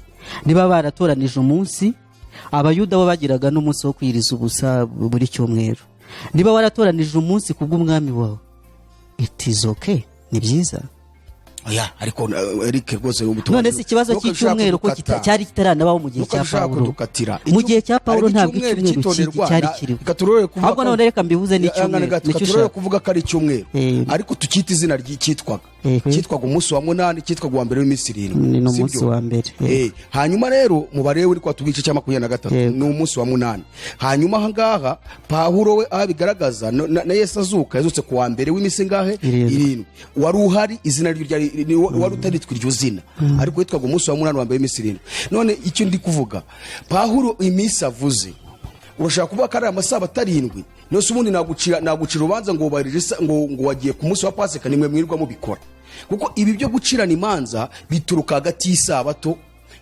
Niba baratoranije umunsi, Abayuda bo bagiraga n'umunsi wo kwiriza ubusa buri cyumweru. Niba waratoranije umunsi kubw'Umwami wawe, it is okay, ni byiza. Oya, ariko Eric, rwose ubu None se ikibazo cy'icyumweru ko cyari kitaranabaho mu gihe cya ushaka Pawulo? kudukatira. Mu gihe cya Pawulo Ariko ntabwo icyumweru icyumweru cyitonderwa, cyari kiriho. Reka turore kuvuga Ahubwo none reka mbihuze n'icyumweru. Ihangane gato, Nicyo reka turore ushaka. kuvuga ko ari icyumweru, ariko tukita izina ry'icyitwaga. Cyitwaga umunsi wa munani, cyitwaga uwa mbere w'iminsi 7. Ni Si n'umunsi byo? wa mbere. Hanyuma rero mubare uri kwatubwiye igice cya 23, Yego. ni umunsi wa munani. Hanyuma ahangaha Pawulo we aho abigaragaza na Yesu azuka, yazutse ku wa mbere w'iminsi ingahe? 7. 7. Wari uhari, izina ryo ryari wari utaritwa iryo zina, ariko witwaga umunsi wa munani, wa mbere w'iminsi 7. None icyo ndi kuvuga, Pawulo iminsi avuze, urashaka kuvuga ko ari amasabato 7? Nose ubundi nagucira urubanza ngo wubahirije ngo wagiye ku munsi wa Pasika? Nimwe mwirirwa mubikora, kuko ibi byo gucirana imanza bituruka hagati y'isabato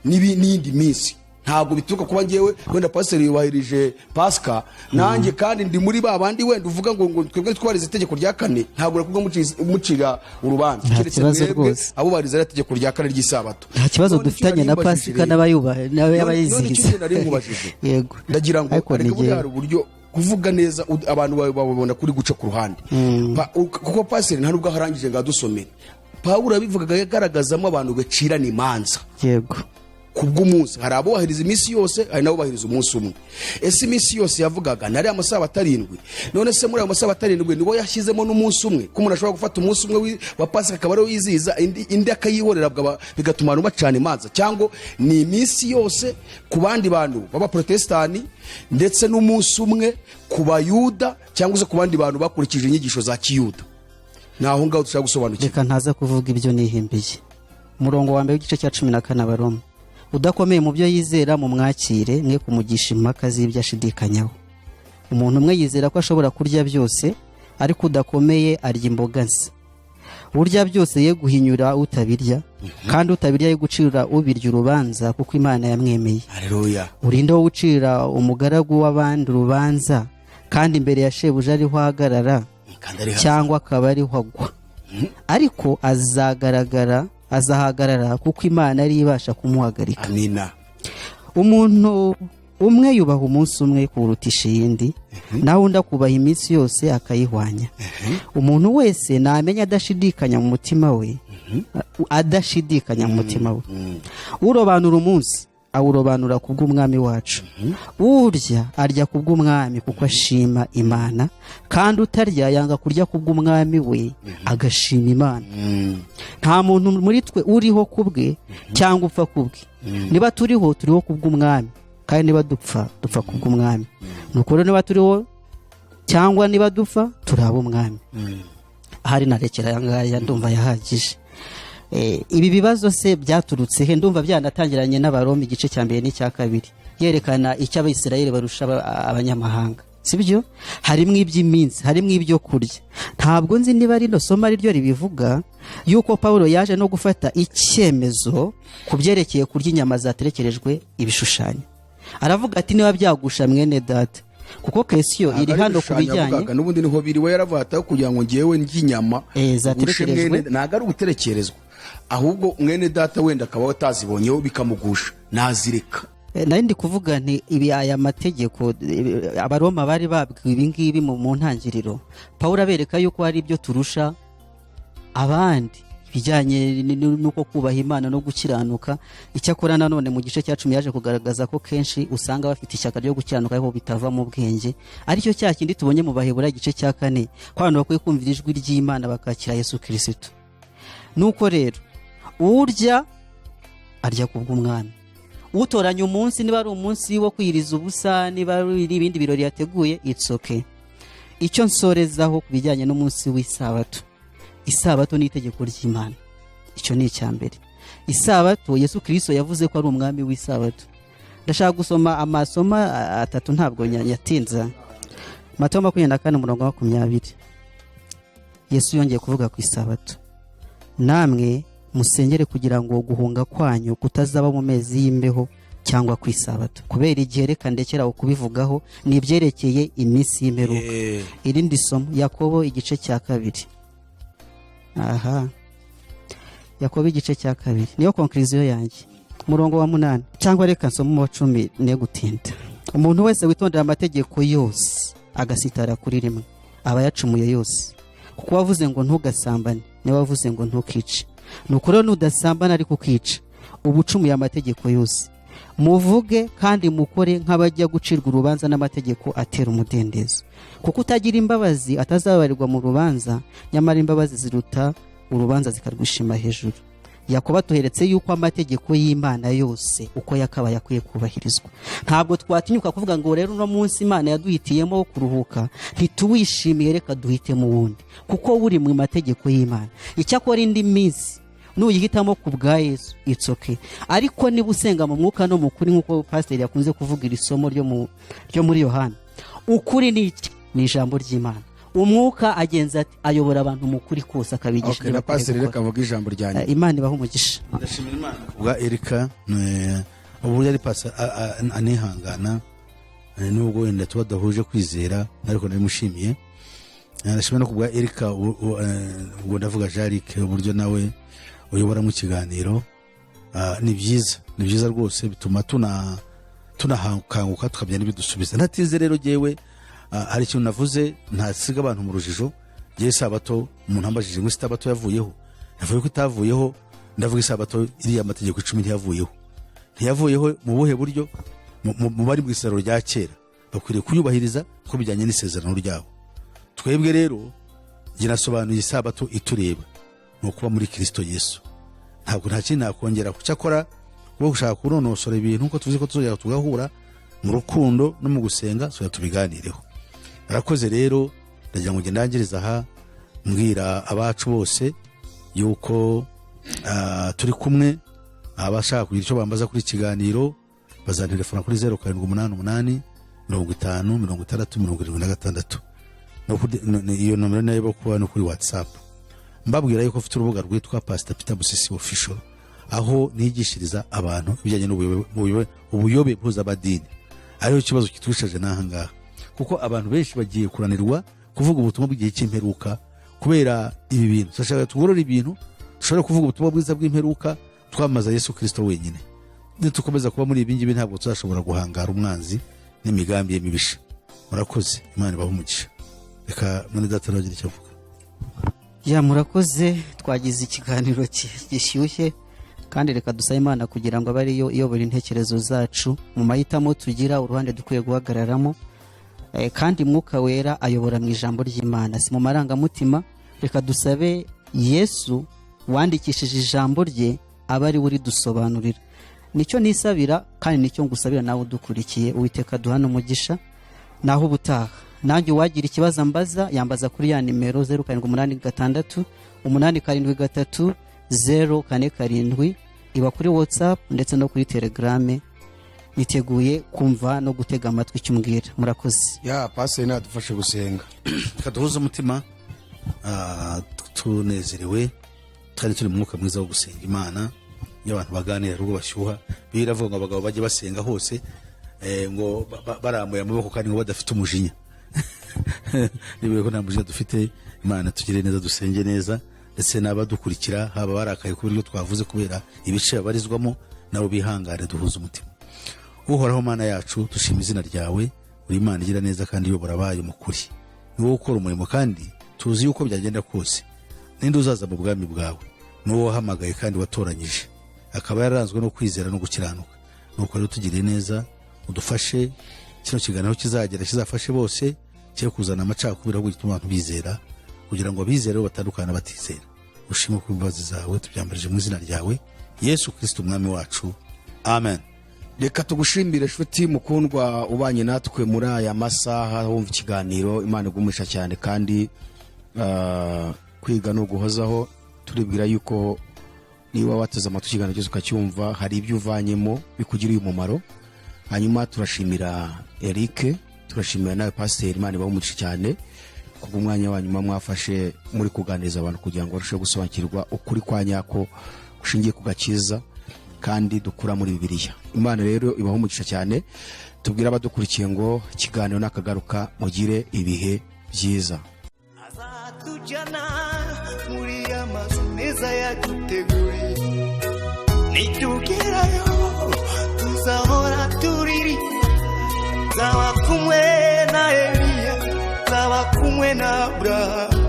n'iyindi minsi. Ntabwo bituruka kuba ngewe wenda pasiteri yubahirije Pasika, nanjye kandi ndi muri ba bandi wenda uvuga ngo twebwe twubahiriza itegeko rya kane. Ntabwo nakuvuga mucira urubanza, Nta keretse kibazo mwebwe rwose. abubahiriza ririya tegeko rya kane ry'isabato. Nta kibazo None icyo dufitanye na nari mbajije Pasika rero, n'abayizihiza. none icyo nari nkubajije, Yego. ndagira ngo Ariko ariko ni buriya jyewe. hari uburyo kuvuga neza, abantu babibona kuri guca ku ruhande. Kuko pasiteri nta nubwo aharangije ngo adusomere. Pawulo yabivugaga yagaragazamo abantu bacirana imanza kubw'umunsi. Hari abubahiriza iminsi yose, hari n'abubahiriza umunsi umwe. Ese iminsi yose yavugaga ni ariya masabato 7? None se muri ayo masabato 7 nibo yashyizemo n'umunsi umwe, ko umuntu ashobora gufata umunsi umwe wa Pasika akaba ariwo yizihiza, indi akayihorera, bigatuma abantu bacana imanza? Cyangwa ni iminsi yose ku bandi bantu b'Abaprotestani, ndetse n'umunsi umwe ku Bayuda, cyangwa se ku bandi bantu bakurikije inyigisho za Kiyuda? Ni aho ngaho dushobora gusobanukirwa. Reka ntaza kuvuga ibyo nihimbiye. Umurongo wa mbere w'igice cya 14, Abaroma: udakomeye mu byo yizera mumwakire, mwe kumugisha impaka z'ibyo ashidikanyaho. Umuntu umwe yizera ko ashobora kurya byose, ariko udakomeye arya imboga nsa. Urya byose ye guhinyura utabirya, kandi utabirya ye gucira ubirya urubanza, kuko Imana yamwemeye. Haleluya. Urinde wowe ucira umugaragu w'abandi urubanza, kandi imbere ya shebuja ariho ahagarara, Kandi ari hafi. cyangwa akaba ariho agwa? Ariko azagaragara, azahagarara, kuko Imana ariyo ibasha kumuhagarika. Amina. Umuntu umwe yubaha umunsi umwe kuwurutisha iyindi, naho undi akubaha iminsi yose akayihwanya. Umuntu wese namenya adashidikanya mu mutima we, adashidikanya mu mutima we. Urobanura umunsi awurobanura kubw'Umwami wacu. Urya arya kubw'Umwami, kuko ashima Imana, kandi utarya yanga kurya kubw'Umwami we, agashima Imana. Nta muntu muri twe uriho ku bwe cyangwa upfa ku bwe. Niba turiho, turiho kubw'Umwami, kandi niba dupfa, dupfa kubw'Umwami. Nuko rero niba turiho cyangwa niba dupfa, turi ab'Umwami. Ahari narekera aya ngaya, ndumva yahagije. Ibi bibazo se byaturutse he? Ndumva byanatangiranye n'Abaroma igice cya mbere n'icya kabiri, yerekana icyo Abisirayeli barusha abanyamahanga, sibyo? Harimo iby'iminsi, harimo ibyo kurya. Ntabwo nzi niba rino somo ari ryo ribivuga yuko Pawulo yaje no gufata icyemezo ku byerekeye kurya inyama zaterekerejwe ibishushanyo. Aravuga ati niba byagusha mwene data, kuko question iri hano ku bijyanye yavugaga n'ubundi niho biri. We yaravuga ati aho kugira ngo ngewe ndye inyama zaterekerejwe. ngushe mwene, ntabwo ari uguterekerezwa, ahubwo mwene data wenda akaba atazibonyeho bikamugusha, nazireka. Nari ndi kuvuga nti ibi aya mategeko, Abaroma bari babwiwe ibi ngibi mu ntangiriro. Pawulo abereka yuko hari ibyo turusha abandi, ibijyanye n'uko kubaha Imana no gukiranuka. Icyakora nanone mu gice cya 10 yaje kugaragaza ko kenshi usanga bafite ishyaka ryo gukiranuka ariko bitava mu bwenge, aricyo cya kindi tubonye mu Baheburayo igice cya 4, ko abantu bakwiye kumvira ijwi ry'Imana bakakira Yesu Kirisitu. Nuko rero urya arya kubw'Umwami, utoranya umunsi, niba ari umunsi wo kwiyiriza ubusa, niba ari ibindi birori yateguye, it's okay. Icyo nsorezaho ku bijyanye n'umunsi w'Isabato: Isabato ni itegeko ry'Imana, icyo ni icya mbere. Isabato, Yesu Kirisito yavuze ko ari umwami w'Isabato. Ndashaka gusoma amasomo atatu, ntabwo nyatinza. Matayo 24 umurongo wa 20, Yesu yongeye kuvuga ku Isabato: "Namwe musengere kugira ngo guhunga kwanyu kutazaba mu mezi y'imbeho cyangwa ku Isabato." Kubera igihe, reka ndekera aho kubivugaho, ni ibyerekeye iminsi y'imperuka. Irindi somo, Yakobo igice cya 2. Aha, Yakobo igice cya 2 niyo conclusion yanjye, umurongo wa 8, cyangwa reka nsome uwa 10 ne gutinda. "Umuntu wese witondera amategeko yose agasitara kuri rimwe aba yacumuye yose. Kuko wavuze ngo ntugasambane niwe wavuze ngo ntukice. Nuko rero nudasambana ariko ukica, uba ucumuye amategeko yose. Muvuge kandi mukore nk'abajya gucirwa urubanza n'amategeko atera umudendezo. Kuko utagira imbabazi atazabarirwa mu rubanza, nyamara imbabazi ziruta urubanza zikarwishima hejuru." Yakobo atuheretse yuko amategeko y'Imana yose uko yakabaye akwiye kubahirizwa. Ntabwo twatinyuka kuvuga ngo rero uno munsi Imana yaduhitiyemo wo kuruhuka ntituwishimiye, reka duhitemo uwundi, kuko uri mu mategeko y'Imana. Icyakora indi minsi nuyihitamo ku bwa Yesu, it's okay. Ariko niba usenga mu mwuka no mu kuri, nk'uko pasiteri yakunze kuvuga iri somo ryo muri Yohana, ukuri ni iki? Ni ijambo ry'Imana. Umwuka agenza ati ayobora abantu mu kuri kose, akabigisha Okay, ibyo na bakwiye pasiteri gukora. reka mvuge ijambo ryanjye. Imana ibahe umugisha. Ndashimira Imana kubwa Erika, uburyo ari pasi anihangana, nubwo wenda tuba tudahuje kwizera, ariko ndabimushimiye. Ndashimira no kubwa Erika, ubwo ndavuga Jarike, uburyo nawe uyobora mu kiganiro. Ni byiza, ni byiza rwose, bituma tunakanguka tukamenya n'ibidusubiza. Ntatinze rero, jyewe hari ikintu navuze ntasiga abantu mu rujijo. Jyewe Isabato, umuntu ambajije ngo Isabato yavuyeho, navuye ko itavuyeho. Ndavuga Isabato iriya mategeko 10 ntiyavuyeho. Ntiyavuyeho mu buhe buryo? Mu bari mu isezerano rya kera bakwiriye kuyubahiriza kuko bijyanye n'isezerano ryabo. Twebwe rero, njye nasobanuye Isabato itureba ni ukuba muri Kirisito Yesu. Ntabwo nta kindi nakongera. Cyakora kuba gushaka kunonosora ibintu, nkuko tuzi ko tuzongera tugahura mu rukundo no mu gusenga, tuzongera tubiganireho. Narakoze rero, ndagira ngo ndangirize aha mbwira abacu bose yuko turi kumwe. Abashaka kugira icyo bambaza kuri iki kiganiro bazantelefona kuri 0788506076. Iyo nomero nayo bo kuba no kuri WhatsApp. Mbabwira yuko mfite urubuga rwitwa Pastor Peter Musisi Official, aho nigishiriza abantu ibijyanye n'ubuyobe mpuzamadini, ariho kibazo kitwishaje n'aha ngaha, kuko abantu benshi bagiye kuranirwa kuvuga ubutumwa bw'igihe cy'imperuka kubera ibi bintu. Turashaka tugorora ibintu, dushobora kuvuga ubutumwa bwiza bw'imperuka twamamaza Yesu Kirisito wenyine. Nitukomeza kuba muri ibi ngibi, ntabwo tuzashobora guhangara umwanzi n'imigambi ye mibisha. Murakoze, Imana ibahe umugisha. Reka mwene data nawe agire icyo avuga. Ya, murakoze. Twagize ikiganiro gishyushye, kandi reka dusabe Imana kugira ngo abe ariyo iyobora intekerezo zacu mu mahitamo tugira, uruhande dukwiye guhagararamo. Kandi Mwuka Wera ayobora mu ijambo ry'Imana, si mu marangamutima. Reka dusabe Yesu wandikishije ijambo rye abe ari we uridusobanurira. Nicyo nisabira kandi nicyo ngusabira nawe udukurikiye. Uwiteka duhana umugisha. Naho ubutaha. Nanjye uwagira ikibazo ambaza yambaza kuri ya nimero 0786873047, iba kuri WhatsApp ndetse no kuri Telegram. Niteguye kumva no gutega amatwi icyo umbwira. Murakoze. Ya, pasiteri nadufashe gusenga. Reka duhuze umutima, tunezerewe, twari turi mu mwuka mwiza wo gusenga Imana. Iyo abantu baganira ubwo bashyuha, biravuga ngo abagabo bajye basenga hose, ngo barambuye amaboko kandi ngo badafite umujinya. Niba ko nta mujinya dufite, Imana tugire neza, dusenge neza, ndetse n'abadukurikira haba barakaye kubera ibyo twavuze, kubera ibice babarizwamo, nabo bihangane. Duhuze umutima. Uhoraho Mana yacu, dushima izina ryawe. Uri Imana igira neza kandi iyobora abayo mu kuri. Ni wowe ukora umurimo, kandi tuzi yuko byagenda kose, ninde uzaza mu bwami bwawe? Ni wowe wahamagaye kandi watoranyije, akaba yararanzwe no kwizera no gukiranuka. Nuko rero tugiriye neza, udufashe kino kiganiro kizagera kizafashe bose, cye kuzana amacakubiri, ahubwo gituma abantu bizera, kugira ngo abizere bo batandukane n'abatizera. Ushime ku imbabazi zawe. Tubyambarije mu izina ryawe Yesu Kirisito Umwami wacu, amen. Reka tugushimire, nshuti mukundwa ubanye natwe muri aya masaha wumva ikiganiro. Imana igumisha cyane, kandi kwiga ni uguhozaho. Turibwira yuko niba wateze amatwi ikiganiro cyose ukacyumva, hari ibyo uvanyemo bikugiriye umumaro. Hanyuma turashimira Eric, turashimira nawe pasiteri. Imana ibahe umugisha cyane kubw'umwanya wa nyuma mwafashe muri kuganiriza abantu kugira ngo barusheho gusobanukirwa ukuri kwa nyako gushingiye ku gakiza kandi dukura muri Bibiliya. Imana rero ibahe umugisha cyane. Tubwire abadukurikiye ngo ikiganiro nakagaruka, mugire ibihe byiza. Azatujyana muri ya mazu meza yaduteguriye. Nitugerayo tuzahora turirimba. Nzaba kumwe na Eliya, nzaba kumwe na Aburahamu.